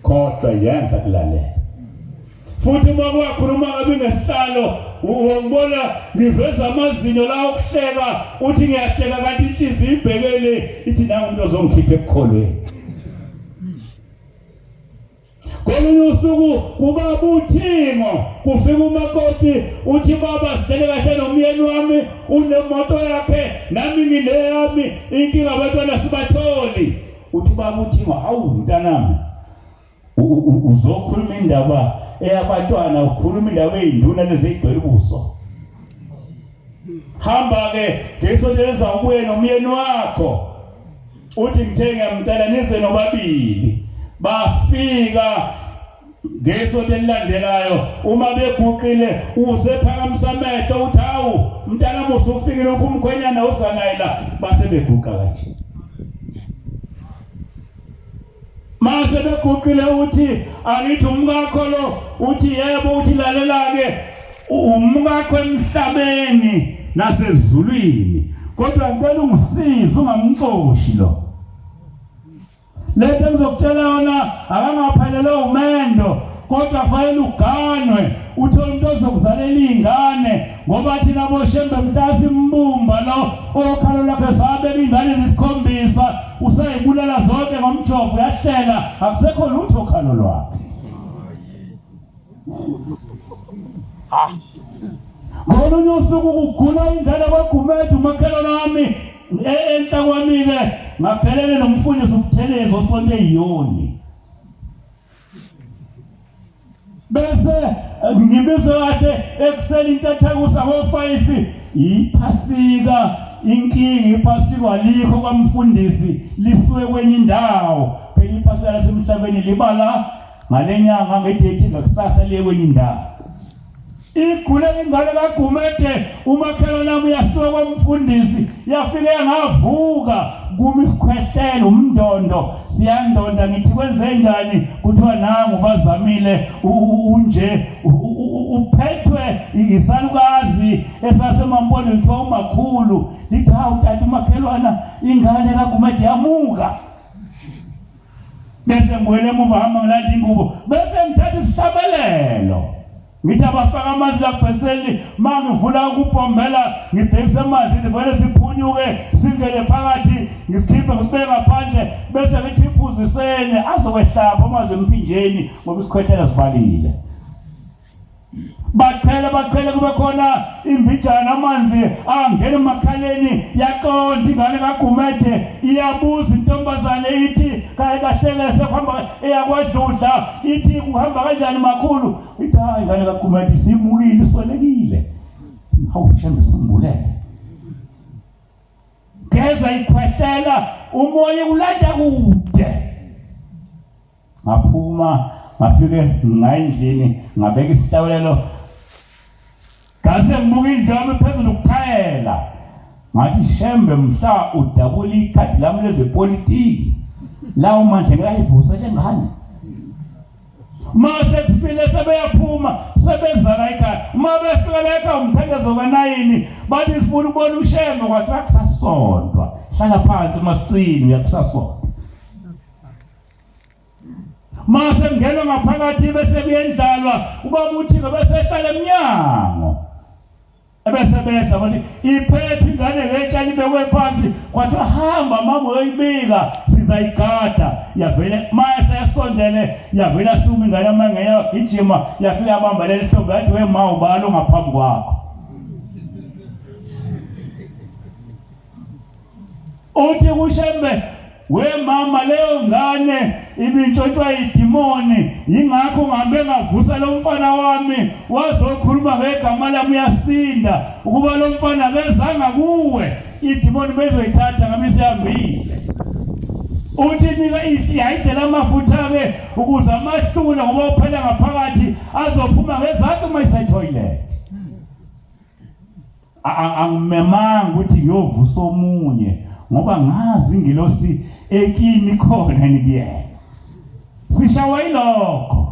[SPEAKER 1] Khohlwa yenza kulalela. Futhi uma kwakhuluma kabi ngesihlalo ungibona ngiveza amazinyo la okuhleka uthi ngiyahleka kanti inhliziyo ibhekele ithi nangu umuntu ozongikhipha ekukholweni. Kolunye usuku kubaba uThingo kufika umakoti uthi baba sihlele kahle nomyeni wami unemoto yakhe nami ngineyami inkinga abantwana sibatholi. Uthi baba uThingo hawu mntanami uzokhuluma indaba eyabantwana ukhuluma indaba eyinduna lezi ezigcwele ubuso hamba ke ngesonto eliza ubuye nomyeni wakho uthi ngithe ngiyamcela nize nobabili bafika ngesonto elilandelayo uma beguqile usephakamisa amehlo uthi hawu mntanami usufikile uphi umkhwenyana uza naye la base beguqa kanje Mase beguqile uthi angithi umkakho lo uthi yebo uthi lalela ke umkakho emhlabeni nasezulwini kodwa ngicela ungisize ungamxoshi lo lento engizokutshela yona akangaphelelwa umendo kodwa fanele uganwe uthole umuntu ozokuzalela iy'ngane ngoba thina boshembe mntasi mbumba lo okhalo lwakhe sabeka iy'ngane zisikhombisa useyibulala zonke ngomjovo uyahlela akusekho lutho okhalo lwakhe ngolunye usuku kugula ingane kwagumede umakhelwane wami e-, enhla kwami-ke ngakhelene nomfundisi ubuthelezi osonto eyiyoni bese eh, ngibizwe kahle ekuseni intathakusa ngo-5 iphasika inkinga iphasika alikho kwamfundisi lisuke kwenye indawo phela iphasika lasemhlabeni libala ngalenyanga ngedate ngakusasa liye kwenye indawo Igule ingane kaGumede umakhelwane wami uyasuka kwamfundisi yafike yangavuka kumi isikhwehlela umndondo siyandonda ngithi kwenze njani kuthiwa nangu bazamile unje uphethwe isalukazi esasemampondweni kuthiwa umakhulu lithi hawu tata umakhelwana ingane kaGumede yamuka bese ngibuyele emuva hamba ngilanda ingubo bese ngithatha isihlabelelo ngithi abafaka amanzi labheseli ma ngivula ukupombela ngibhekise emanzini vele siphunyuke singene phakathi ngisikhiphe ngisibeke ngaphandle bese ngithi iphuziseni azokwehlapha amanzi emphinjeni ngoba isikhwehlela sivalile bachela bachele kube khona imbijana amanzi angena emakhaleni yaqonda ingane kaGumede iyabuza intombazane ithi kaye kahleke sekuhamba eyakwadludla ithi kuhamba kanjani makhulu ithi hayi ingane kaGumede simukile iswelekile hawu shembe simbulele ngezwa ikhwehlela umoya ulanda kude ngaphuma ngafike ngayindlini ngabeka isihlawulelo ngase ngibuka indlu yami phezulu kuthayela ngathi shembe mhla udabula ikhadi lami lezepolitiki lawo mandla ngikayivusa le ngane uma sekusile sebeyaphuma sebeza la ekhaya uma befika la ekhaya umthandazo kanayini bathi sifuna ukubona ushembe kwathiwa kusasontwa hlala phansi masicini uyakusasontwa Mase ngenwa ngaphakathi bese kuyendlalwa ubaba uthi bese ehlala emnyango. Ebese beza bathi iphethe ingane ngetshani ibekwe phansi kwathiwa hamba mama uyoyibika sizayigada yavele mase yasondele yavela suma ingane manje yagijima yafika yabamba leli hlombe yathi we ma ubani ongaphambi kwakho uthi kushembe we mama leyo ngane ibintshontshwa idimoni yingakho ngihambe ngavusa lo mfana wami wazokhuluma ngegama lami uyasinda ukuba lo mfana kezanga kuwe idimoni bezoyithatha ngabe isihambile uthi nika yayidlela amafutha-ke ukuze amahlula ngoba uphela ngaphakathi azophuma ngezansi uma isetoilet Angimemanga ukuthi ngiyovusa omunye ngoba ngazi ingilosi ekimi khona nikuyena. Sishawa yilokho.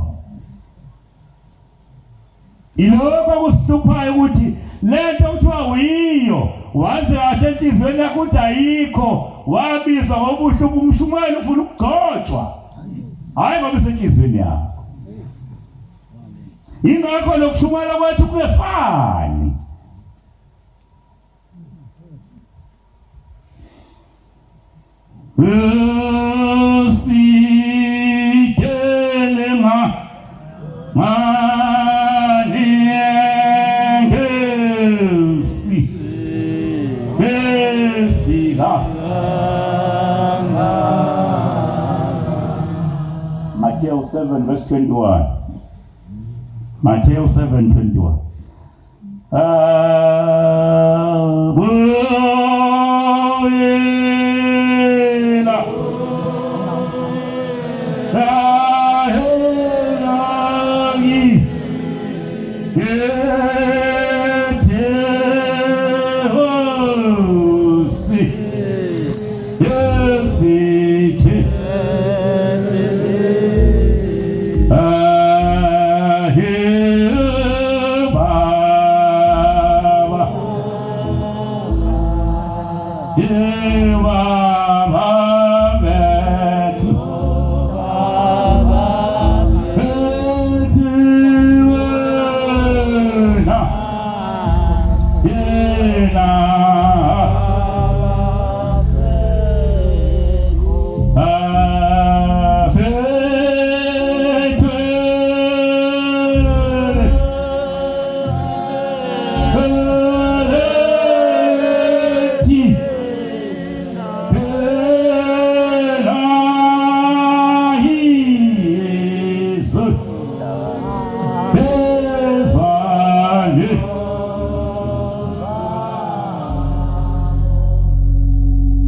[SPEAKER 1] Ilokho okusihluphayo ukuthi lento kuthiwa uyiyo waze kahle enhliziyweni yakho ukuthi ayikho wabizwa ngobuhle ubumshumayela ufuna ukugcotshwa hhayi ngoba isenhliziyweni yakho. Ingakho lokushumayela kwethu kungefani. Sitshele nga ngani esika Matthew 7 verse 21 Matthew 7:21 Abuyela Ahelagi Yetehosi Yesithi Baba Baba bethu Bethu wena Yena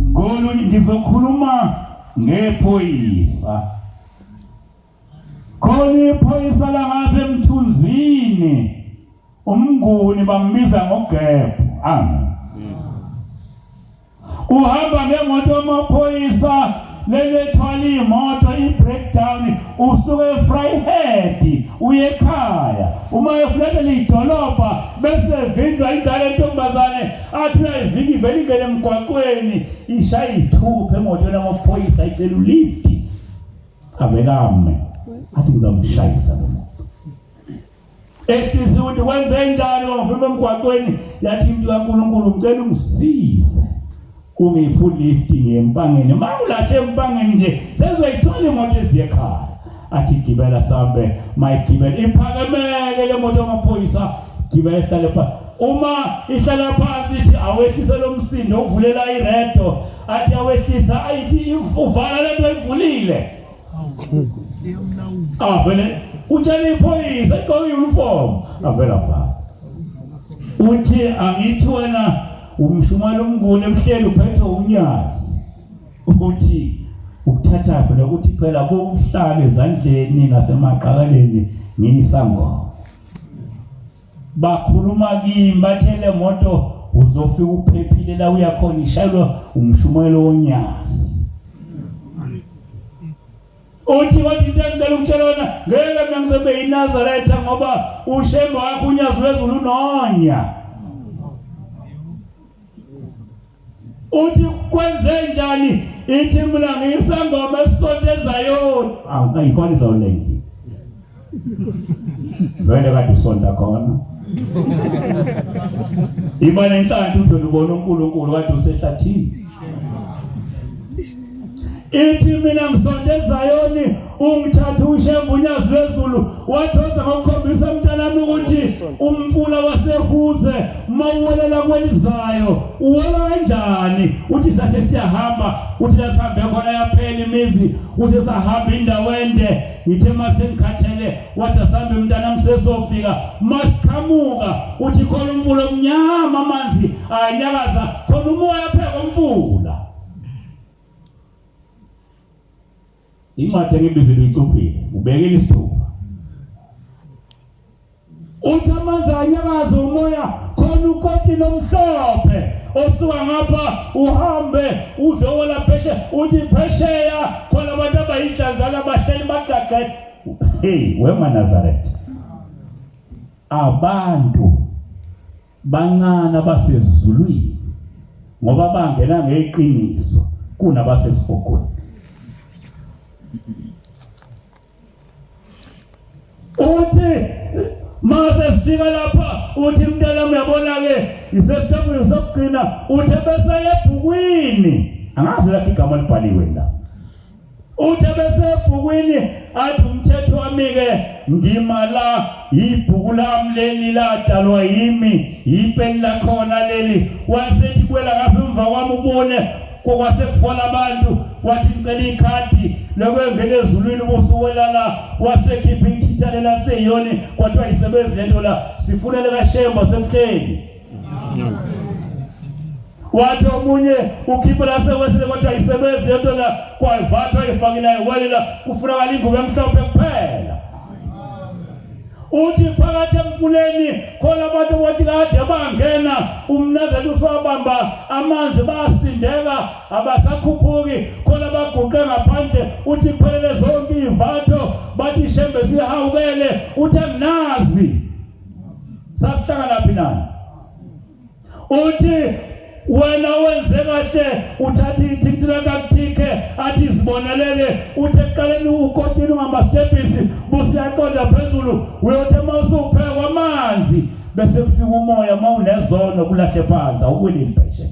[SPEAKER 1] Ngolunye ngizokhuluma ngephoyisa. Khona iphoyisa langapha emthunzini umnguni bambiza ngogebhu. Amen. Uhamba ngemoto yamaphoyisa lelethwala imoto i-breakdown usuke eVryheid uye ekhaya uma efletela idolobha bese evinjwa inzalo yentombazane athi uyayivika ivele ingene emgwaqweni ishaya ithupha emotweni yamaphoyisa icela ulift avelame athi ngizamshayisa lo muntu ehlise ukuthi kwenze njani wangivimba emgwaqweni yathi into kaNkuluNkulu ngicela ungisize ungiphe ulift ngiyempangeni uma ulahle empangeni nje sezoyithola imoto eziye ekhaya athi gibela sambe mayigibela iphakemeke le moto yamaphoyisa gibela ihlale phansi uma ihlala phansi ithi awehlise lo msindo uvulela iredo athi awehlisa ayithi uvala lento ayivulile Avele utshela iphoyisa igqoke uniform avela avala. Uthi angithi wena umshumayela umnguni emhleli uphethe unyazi. Uthi ukuthatha phela ukuthi phela kokuhlala ezandleni nasemaqakaleni ngiyisangoma. Bakhuluma kimi bathe le moto uzofika uphephile la uyakhona ishayelwa umshumayelo wonyazi. Uthi kodwa into engicela ukutshela wena ngeke mina ngizobe yiNazaretha ngoba uShembe wakho unyazi lwezulu unonya. Uthi kwenze njani ithi mina ngiyisangoma esonto eZayoni. Awu ayikhona iZayoni lengi. Vele kade usonta khona. Iba nenhlanhla uthi ubona uNkulunkulu kade usehlathini. Ithi mina ngisonto eZayoni ungithatha uShembe unyazi lwezulu wathoza ngokukhombisa mntanami ukuthi umfula waseHuze mawuwelela kwelizayo uwela kanjani uthi sase siyahamba uthi lasihambe khona yaphela imizi uthi sahamba indawo ende ngithe mase ngikhathele wathi asambe mntanami sesofika masiqhamuka uthi khona umfula omnyama amanzi ayanyakaza khona umoya pheka umfula Incwadi engibizile uyicuphile, ubekile isithupha. Uthi amanzi anyakaza umoya khona ukotini omhlophe osuka ngapha uhambe uzowela phesheya uthi phesheya khona abantu abayidlanzana bahleli bagaqe hey wemaNazaretha abantu bancane abasezulwini ngoba bangena ngeqiniso kunabasesihogweni uthi Mase sifika lapha uthi mntanami uyabona ke isesithombeni sokugcina uthe bese ebhukwini angazi lakho igama libhaliwe la uthe bese ebhukwini athi umthetho wami ke ngima la ibhuku lami leli ladalwa yimi yipeni lakhona leli wasethi buyela ngapha emva kwami ubone kwase kufola abantu wathi ngicela ikhadi lokuyongena ezulwini ubusuwela la wasekhipha ithithane laseyoni kwathiwa isebenzi lento la sifunele kaShemba semhleni wathi omunye ukhiphe lasewesele kodwa isebenzi lento la kwayivathwa ifakileyo welela kufunakala ingubo emhlophe kuphela uthi phakathi emfuleni khona abantu bothi kade bangena umnazeli uswabamba amanzi basindeka abasakhuphuki khona baguqe ngaphandle uthi kuphelele zonke ivatho bathi shembe sihawukele uthi anginazi sasihlangana phi nani uthi wena wenze kahle uthatha ithikithi lakakuthike athi zibonelele uthi ekuqaleni ukotini ungamastebhisi busuyaqonda phezulu uyothi uma usuphekwa amanzi bese kufika umoya uma unezono kulahle phansi awukweleli phesheya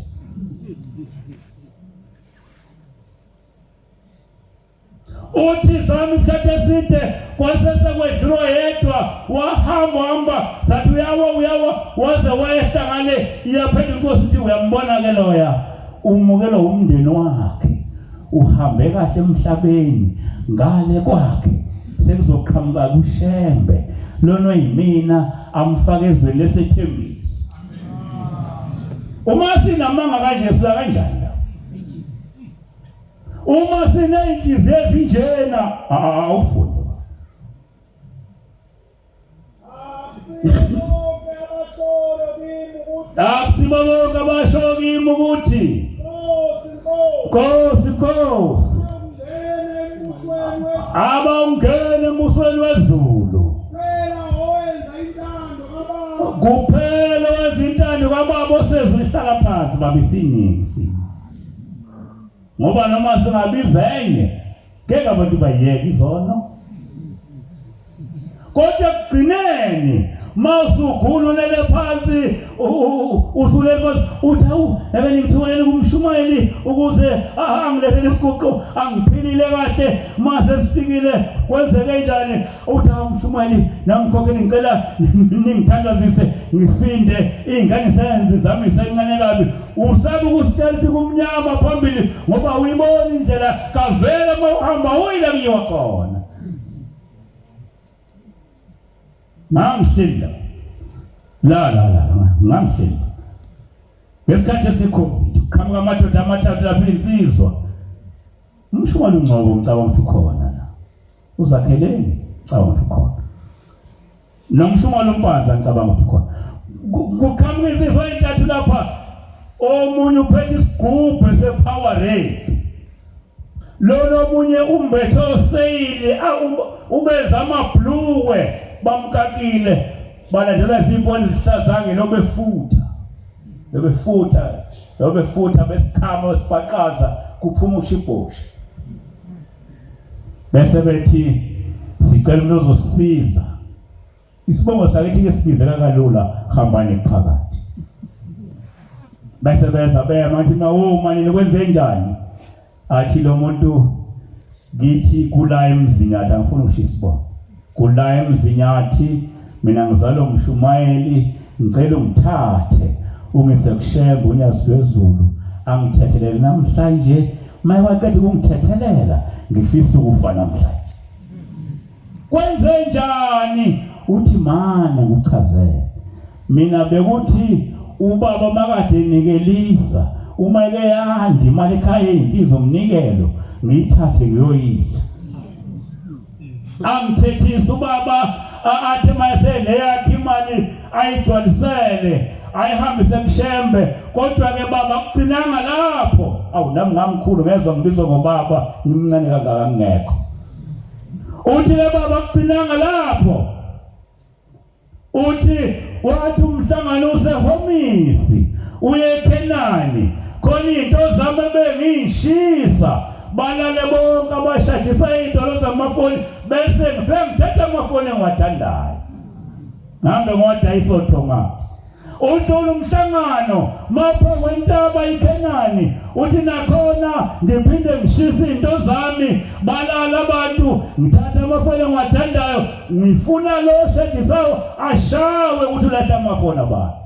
[SPEAKER 1] Uthi zami isikhathi eside kwase sekwedlulwa yedwa wahamba hamba sathi uyawa uyawa waze wayehla ngale iyaphendula inkosi ithi uyambona ke loya umukelwa umndeni wakhe uhambe kahle emhlabeni ngale kwakhe sekuzoqhamuka kushembe lona yimina amfake ezweni lesethembiso uma sinamanga kanje sila kanjani la Uma siney'nhliziyo ezinjena awufuni. Akusibo bonke abasho kimi ukuthi Nkosi Nkosi abawungena embusweni wezulu kuphela owenza intando kababa osezulu ihlala phansi baba isiningi ngoba noma singabiza enye ngeke abantu bayeke izono kodwa ekugcineni mawusugula ulele phansi usulele phansi uthi awu ebe ngithumelele kumshumayeli ukuze angilethele isiguqo angiphilile kahle mase sifikile kwenzeke njani uthi awu mshumayeli namkhokheli ngicela ningithandazise ngisinde iy'ngane senzi zami zisencane kabi Usaba ukusitshela ukuthi kumnyama phambili ngoba uyibona indlela kavele uma uhamba uyila kuyiwa khona. Ngamhlinda. La la la ngamhlinda. Ngesikhathi eseCovid kuqhamuka amadoda amathathu lapha insizwa. Umshumane uNgcobo ngicabanga ukuthi ukhona la. Uzakheleni ngicabanga ukuthi ukhona. Nomshumane uMpanza ngicabanga ukuthi ukhona. Kuqhamuka insizwa entathu lapha omunye uphethe isigubhu sepower rate. Lona omunye umbethe oseyili ubenza amabhlukwe bamkakile balandelwa izimponi ezihlazange lobefutha lobefutha lobefutha besikhama sibhaqaza kuphuma ushibhoshi bese bethi sicela umuntu ozosisiza isibongo sakithi ke sibizeka kalula hambani phakathi bese beza bema athi nawo manje nikwenze njani athi lo muntu ngithi kula emzinyathi angifuni ukusho isibongo kula emzinyathi mina ngizalwa umshumayeli ngicela ungithathe ungise kushembe unyazi lwezulu angithethelele namhlanje maye waqeda ukungithethelela ngifisa ukufa namhlanje kwenze njani uthi mane ngikuchazele mina bekuthi ubaba makade nikelisa uma eke yanda imali ekhaya eyinsizwa umnikelo ngiyithathe ngiyoyidla angithethise ubaba athi mayese neyakhe imali ayigcwalisele ayihambise kushembe kodwa ke baba kugcinanga lapho awu nami ngamkhulu ngezwa ngibizwa ngobaba ngimncane kangaka ngingekho uthi ke baba kugcinanga lapho uthi wathi umhlangano usehomisi uye eKhenani khona into zami ebengishisa balale bonke abashadisa izitolo zamafoni bese ngifike ngithatha amafoni engiwathandayo. Ngihambe ngiwadayisa othongathi. Udlula umhlangano mapha kwentaba iKhenani uthi nakhona ngiphinde ngishise izinto zami balala abantu ngithatha amafoni engiwathandayo ngifuna lo shedisayo ashawe ukuthi ulahla amafoni abantu.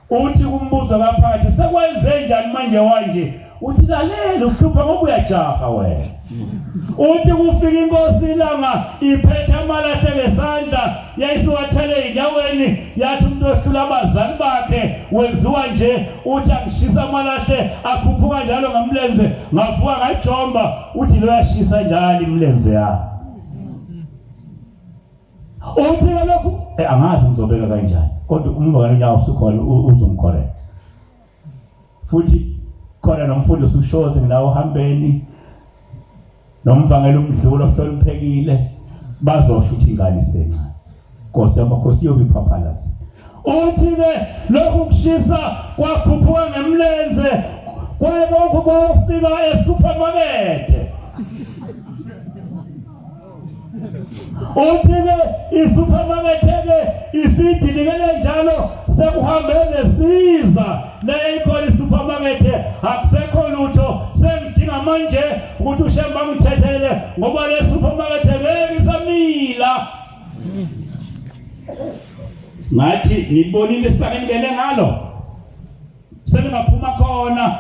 [SPEAKER 1] Uthi kumbuzo kaphakathi sekwenze njani manje wanje uthi lalela uhlupha ngoba uyajaha wena. Uthi kufika inkosi ilanga iphethe amalahle ngesandla yayisiwathele ezinyaweni yathi umuntu ohlula abazali bakhe wenziwa nje uthi angishisa amalahle akhuphuka njalo ngamlenze ngavuka ngajomba uthi lo yashisa njalo imilenze yakhe. Uthi lokhu eh, angazi ngizobeka kanjani kodwa umngane unyawo usukhona uzongicorrect. Futhi khona nomfundisi ushozi ngilawo hambeni nomvangeli umdlulo ohloniphekile bazosho ukuthi ingane isencane. Nkosi yamakhosi iyobe iphaphala. Uthi ke lokhu kushisa kwakhuphuka ngemlenze kwaye konke kwafika esupermarket. Uthi-ke isupermarket-ke isidilikele njalo sekuhambe nesiza le ikhona isupermarket akusekho lutho sengidinga manje ukuthi ushemba angithethelele ngoba le supermarket ngeke isamila. Ngathi nibonile isakengene ngalo seningaphuma khona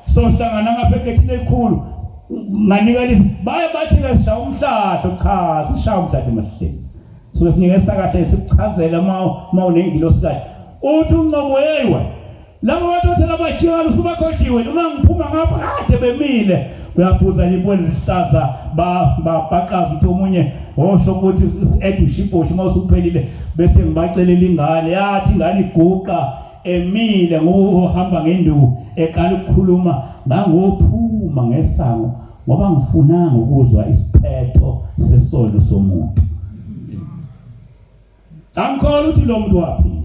[SPEAKER 1] sohlangana ngapha egethini elikhulu nganika lisi baye bathi ke sishaya umhlahlo cha sishaya umhlahlo emahleni suke sinike sakahle sikuchazela uma uma unengilosi kahle uthi uncobo yeyiwe labo bantu othi labajikala usubakhohliwe uma ngiphuma ngapha kade bemile uyaphuza nje ibona lihlaza babhaqaza ukuthi omunye osho ukuthi edushibhoshi uma usuphelile bese ngibacelela ingane yathi ingane iguqa emile ngohamba ngenduku eqala ukukhuluma ngangophuma ngesango ngoba ngifunanga ukuzwa isiphetho sesono somuntu. Angikholwa ukuthi lo muntu waphila.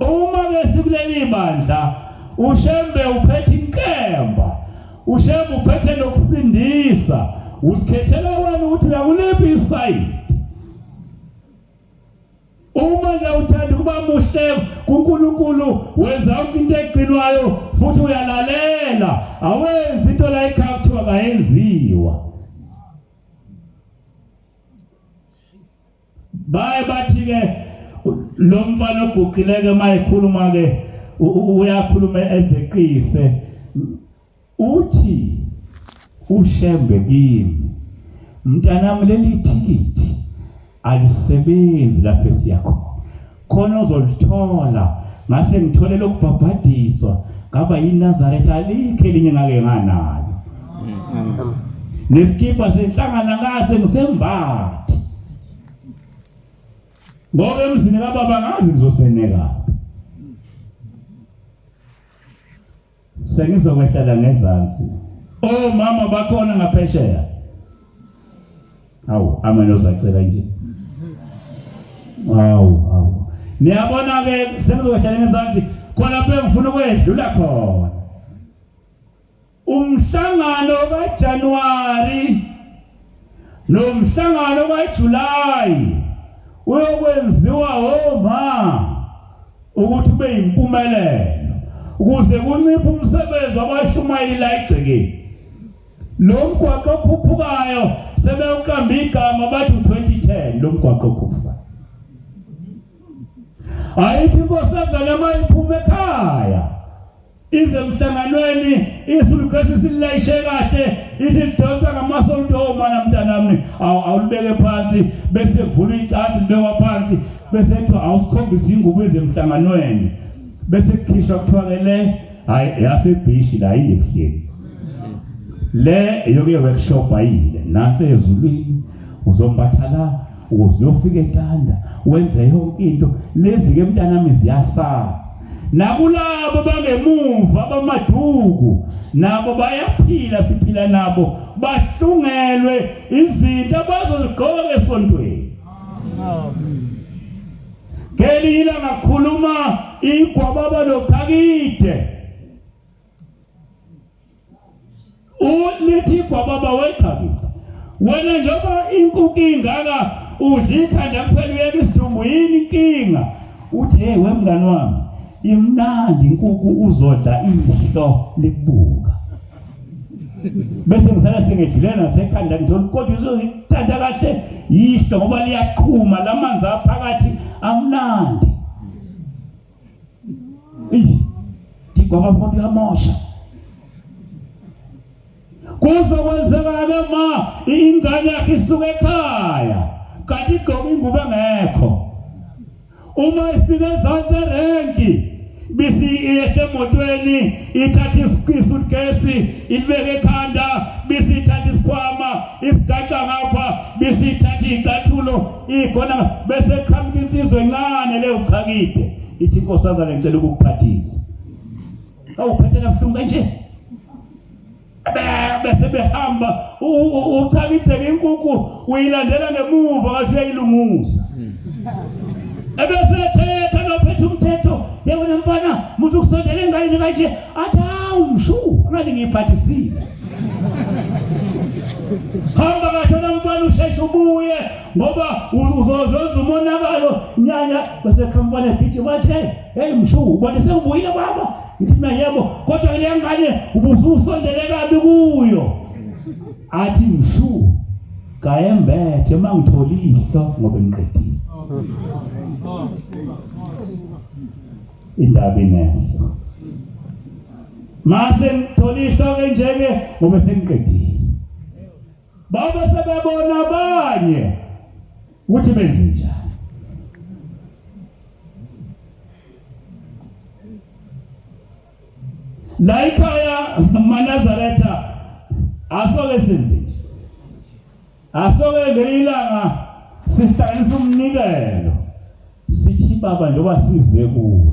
[SPEAKER 1] Uma ke sikuleli bandla uShembe uphethe inkemba, uShembe uphethe nokusindisa, uzikhethela wena ukuthi uyakuliphi isayidi. Uma nje uthanda ukuba muhle kuNkulunkulu wenza yonke into egcinwayo futhi uyalalela, awenzi into la ekhaya kuthiwa kayenziwa. Baye bathi ke lo mfana oguqileke uma ekhuluma ke uyakhuluma ezeqise uthi uShembe kimi mntanami leli thikithi alisebenzi lapho esiya khona khona uzolithola ngase ngithole lokubhabhadiswa ngaba yiNazaretha alikho elinye ngake nganalo nesikipa senhlangana ngase ngisembathe ngoba emzini kababa ngazi ngizoseneka Sengizokwehlela ngezansi. Oh mama bakhona ngaphesheya. Awu amen ozacela nje. Awu awu. Niyabona ke sengizokwehlela ngezansi khona lapho engifuna ukwedlula khona. Umhlangano kaJanuary nomhlangano kaJuly uyokwenziwa oma ukuthi ube yimpumelelo ukuze kunciphe umsebenzi wabashumayeli la egcekeni. Lo mgwaqo okhuphukayo sebewuqamba igama bathi u-2010 lo mgwaqo okhuphukayo. Ayithi inkosazana uma iphuma ekhaya ize emhlanganweni isulukesi silayishe kahle ithi lidonsa ngamasonto omana mntanami awulibeke phansi bese kuvula icansi libekwa phansi bese kuthiwa awusikhombisa ingubo ize emhlanganweni bese kukhishwa kuthiwa ke le hayi yasebhishi la iyebuhleni le eyokuye workshop ayile nansi ezulwini uzombatha la ukuze uyofika etanda wenze yonke into lezi ke mntanami ziyasala nakulabo bangemuva bamaduku nabo bayaphila siphila nabo bahlungelwe izinto abazozigqoka esontweni ngelinye ilanga khuluma igwababa nochakide Ulithi igwababa wechakide. Wena njengoba inkukhu ingaka udla ikhanda kuphela uyeka isidumbu yini inkinga? Uthi hey wemngani wami imnandi inkukhu uzodla ihlo likubuka. Bese ngisala sengedlule nasekhanda ngithola kodwa uzozithanda kahle yihlo ngoba liyaqhuma lamanzi aphakathi amnandi. Eish, ngoba kodwa uyamosha. Kuzokwenzeka-ke ma ingane yakhe isuka ekhaya kanti igqoke ingubo engekho. Uma ifika ezansi erenki bisi iyehle emotweni ithatha isuitcase ilibeke ekhanda bisi ithatha isikhwama isigaxa ngapha bisi ithatha iy'cathulo ikhona bese qhamuka insizwa encane leyo uchakide ithi inkosazane ngicela ukukuphathisa. Awuphethe kabuhlungu kanje. Bese behamba uchakideke inkukhu uyilandela ngemuva ngathi uyayilunguza. Ebese ethetha nophethe umthetho yewena mfana muntu ukusondela enganeni kanje athi hawu mshu ngathi ngiyiphathisile. Hamba kahle mfana usheshe ubuye ngoba uzozenza umonakalo nyanya bese khamfana egijima athi hey hey mshu ubona sengibuyile baba ngithi mina yebo kodwa le ngane ubususondele kabi kuyo athi mshu kayembethe mangithola ihlo ngoba ngiqedile indaba inehlo mase ngithola ihlo ke nje ke ngoba sengiqedile Babe sebebona abanye ukuthi benze njani. La ekhaya maNazaretha asoke senze nje. Asoke ngelinye ilanga sihlanganisa umnikelo sithi baba njengoba size kuwe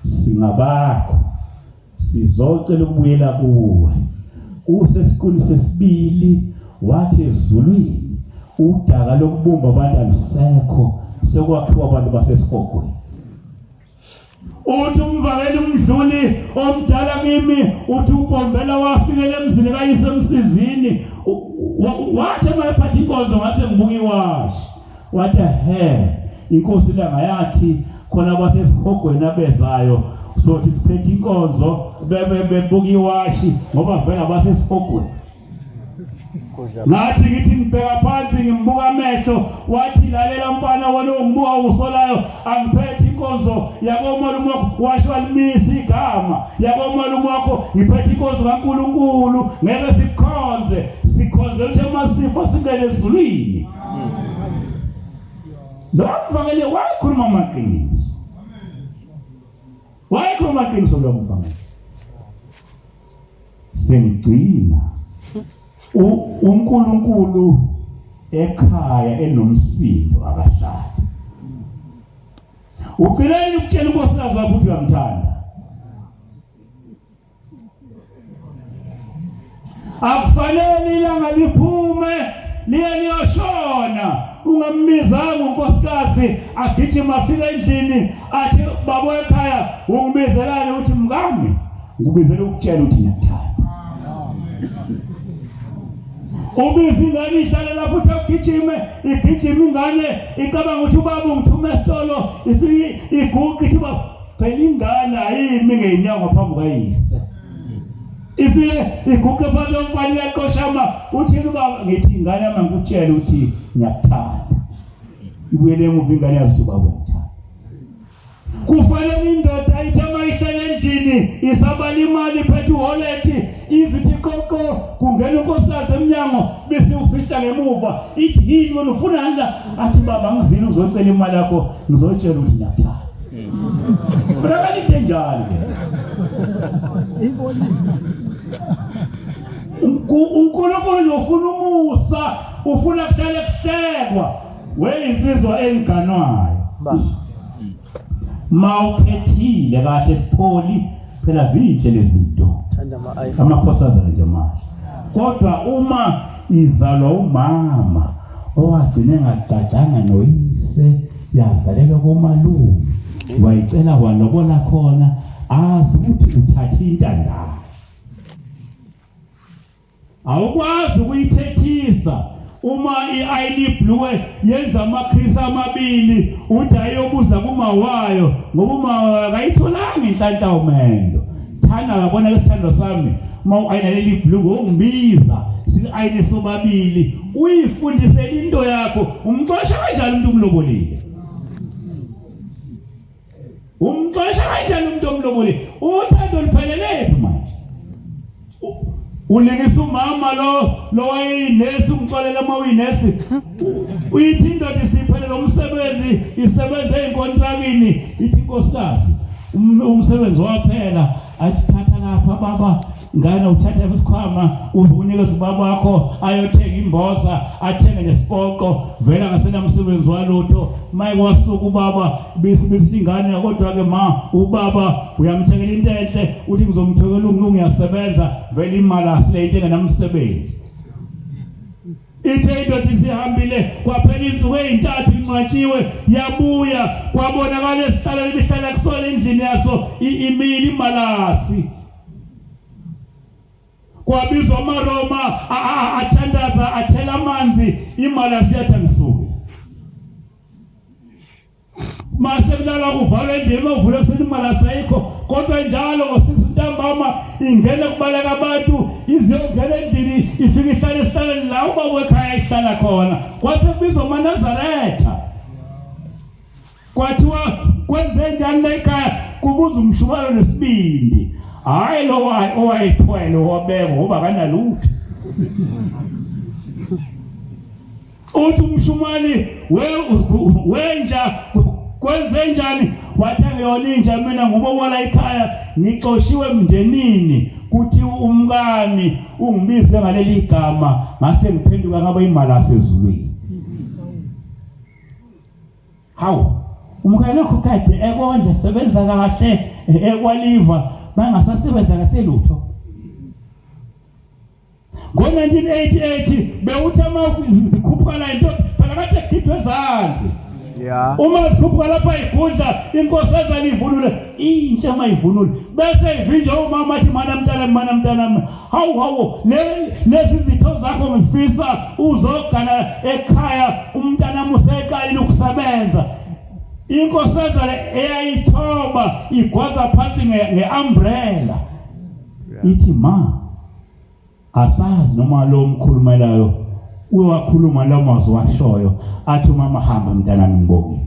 [SPEAKER 1] singabakho Sizocela ukubuyela kuwe. Usesiqwini sesibili wathi ezulwini udaka lokubumba abantu alusekho sekwakhiwa abantu basesihogweni. Uthi umvakeli umdluli omdala kimi uthi uBombela wafikela emzini kayise emsizini wathi uma ephatha inkonzo ngase ngibuka iwashi wathi he inkosi ilanga yathi khona kwasesihogweni abezayo sothi siphethe inkonzo bebe bebuka iwashi ngoba vele abasesihogweni ngathi ngithi ngibheka phansi ngimbuka amehlo wathi lalela mfana wena ongibuka usolayo angiphethe inkonzo yakomalume wakho washo alimisa igama yakomalume wakho ngiphethe inkonzo kaNkuluNkulu ngeke sikhonze sikhonze ukuthi amasifo singene ezulwini Lo mvangeli wayekhuluma amaqiniso. Wayekhuluma amaqiniso lo mvangeli. Sengigcina uNkulunkulu ekhaya enomsindo akahlali. Ugcineni ukutshela unkosikazi wakho ukuthi uyamthanda. Akufanele ilanga liphume liye liyoshona ungambizanga unkosikazi agijima afike endlini athi baba ekhaya ungibizelani ukuthi mkami ngikubizela ukutshela ukuthi ngiyakuthanda ubiza ingane ihlale lapho uthi awugijime igijime ingane icabanga ukuthi ubaba ungithume esitolo ifike iguqe ithi ubaba Phela ingane ayimi ngeenyawo ngaphambi kayise. Ifike iguqe phansi yomfana iyaqoshama uthini ubaba ngithi ingane yami ngikutshela ukuthi ngiyakuthanda. Ibuyele emuva ingane yazi ukuthi ubaba uyakuthanda. Kufanele indoda ithe uma ihlele endlini isabala imali iphethe uholethi izwe ithi qoqo kungena unkosikazi emnyango bese ufihla ngemuva ithi yini wena ufunani la athi baba ngizile uzocela imali yakho ngizotshela ukuthi ngiyakuthanda Funakala into enjalo ke. uNkulunkulu nje ufuna umusa, ufuna kuhlale kuhlekwa. Weyinsizwa engiganwayo. Mawukhethile kahle sipholi phela zinhle lezinto. Amakhosazana nje mahle. Kodwa uma izalwa umama owagcina engagcagcanga noyise yazalelwa komalume wayicela walobola khona azi ukuthi uthatha intandane awukwazi ukuyithethisa. Uma i-ayini blue yenza amakhisi amabili uthi ayobuza kuma wayo ngoba uma wayo akayitholanga inhlanhla umendo. Thanda yabona ke sithando sami uma u-ayina leli blue ungibiza sili-ayine sobabili uyifundise into yakho umxosha kanjani umuntu umlobolile Umxosha kanjani umuntu omlobole? Uthando luphelele phi manje? Ulingisa umama lo lo wayeyinesi umxolela uma uyinesi. Uyithi indoda isiphelele umsebenzi isebenza ezinkontrakini ithi inkosikazi umsebenzi waphela athi thatha lapha baba ngane uthathe isikhwama unikeze ubaba wakho ayothenga imboza athenge nesipoqo vele akasenamsebenzi walutho maye kwasuka ubaba bisithi ingane kodwa ke ma ubaba uyamthengela into enhle uthi ngizomthengela ungu ngiyasebenza vele imali asile into engenamsebenzi Ithe indoda isihambile kwaphela insuku ezintathu incwatshiwe yabuya kwabonakala esihlalweni ibihlala kusona endlini yaso imile imalasi kwabizwa amaRoma athandaza athela amanzi imalasi yathi angisuke mase kulala kuvalwa endlini uma uvula ekuseni imali asayikho kodwa njalo ngo-six ntambama ingene kubaleka abantu iziyongena endlini ifike ihlale esihlaleni la ubaba wekhaya ihlala khona kwase kubizwa amanazaretha kwathiwa kwenze njani la ekhaya kubuza umshumalo nesibindi hhayi lo owayethwele owabekwa ngoba kanalutho uthi umshumali wenja kwenze njani wathi angiyona inja mina ngoba wala ekhaya ngixoshiwe emndenini kuthi umkami ungibize ngaleli gama ngase ngiphenduka ngaba imalase ezulwini hawu umkhaya lokho kade ekondla sebenza kahle ekwaliva bangasasebenza kaselutho Ngo-1988 bewuthi uma zikhuphuka la into phela kade kugidwe ezansi
[SPEAKER 2] Yeah.
[SPEAKER 1] Uma zikhuphuka lapha igudla inkosazana ivunule intsha uma ivunule bese ivinjwa umama athi mana mntana mana mntana hawu hawu lezi zitho zakho ngifisa uzogana ekhaya umntana museqalile ukusebenza inkosazana eyayithoba igwaza phansi nge-umbrella ithi ma asazi noma lo mkhulumelayo uyakhuluma la mazwi washoyo athi umama hamba mntanami ngibonge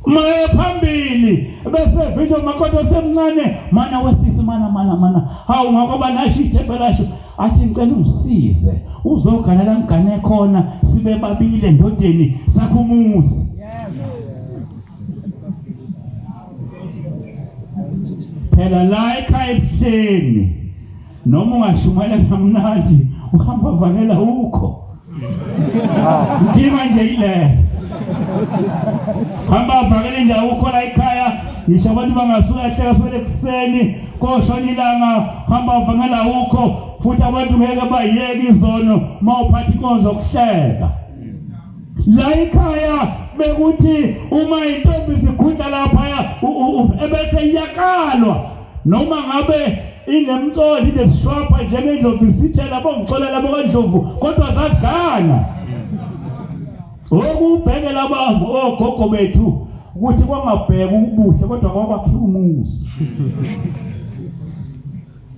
[SPEAKER 1] maye phambili bese vinjwa makoti osemncane mana wesisi mana mana mana hawu ngoba nasho ithembe lasho athi ngicela ungisize uzogana la ngigane khona sibe babili endodeni sakho umuzi phela la ekhaya ebuhleni noma ungashumayela kamnandi uhamba vakela ukho inkinga nje ile hamba vakela indawo ukho la ekhaya ngisho abantu bangasuka ehleka sukela ekuseni koshona ilanga hamba vakela ukho futhi abantu ngeke bayeke izono uma uphatha inkonzo kuhleka la ekhaya bekuthi uma intombi zigudla laphaya ebese iyakalwa noma ngabe inemtsoli nesishwapha njengendlovu isithela bongixolela bokandlovu kodwa zazigana okubheke laba ogogo bethu ukuthi kwangabheka ubuhle kodwa kwakwakhiwa umuzi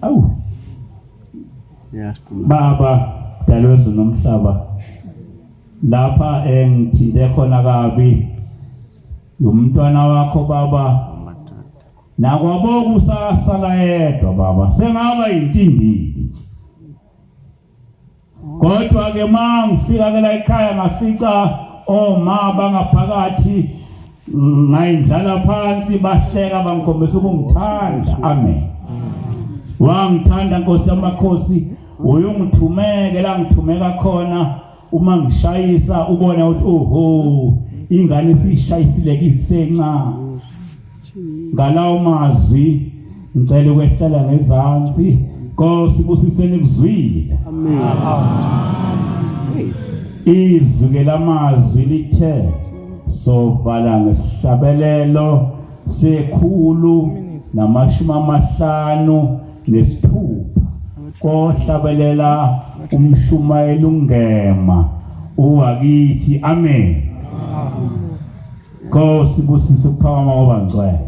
[SPEAKER 1] awu baba dalwezwe nomhlaba lapha engithinte khona kabi umntwana wakho baba nakwabo kusasala yedwa baba sengaba yintimbili kodwa ke mangifika ke la ekhaya ngafica oma bangaphakathi ngayindlala phansi bahleka bangikhombisa ukungithanda amen wangithanda nkosi yamakhosi uyungithumeke la ngithumeka khona uma ngishayisa ubona ukuthi oho ingane isishayisile kisenca ngalawo mazwi ngicela ukwehlela ngezansi Nkosi busiseni kuzwile
[SPEAKER 2] amen
[SPEAKER 1] izwi ke lamazwi lithe sovala ngesihlabelelo sekhulu namashumi amahlanu nesithupha kohlabelela umshumayeli ungema. Uwakithi. Amen. Nkosi busise ukuphakama kwabangcwele.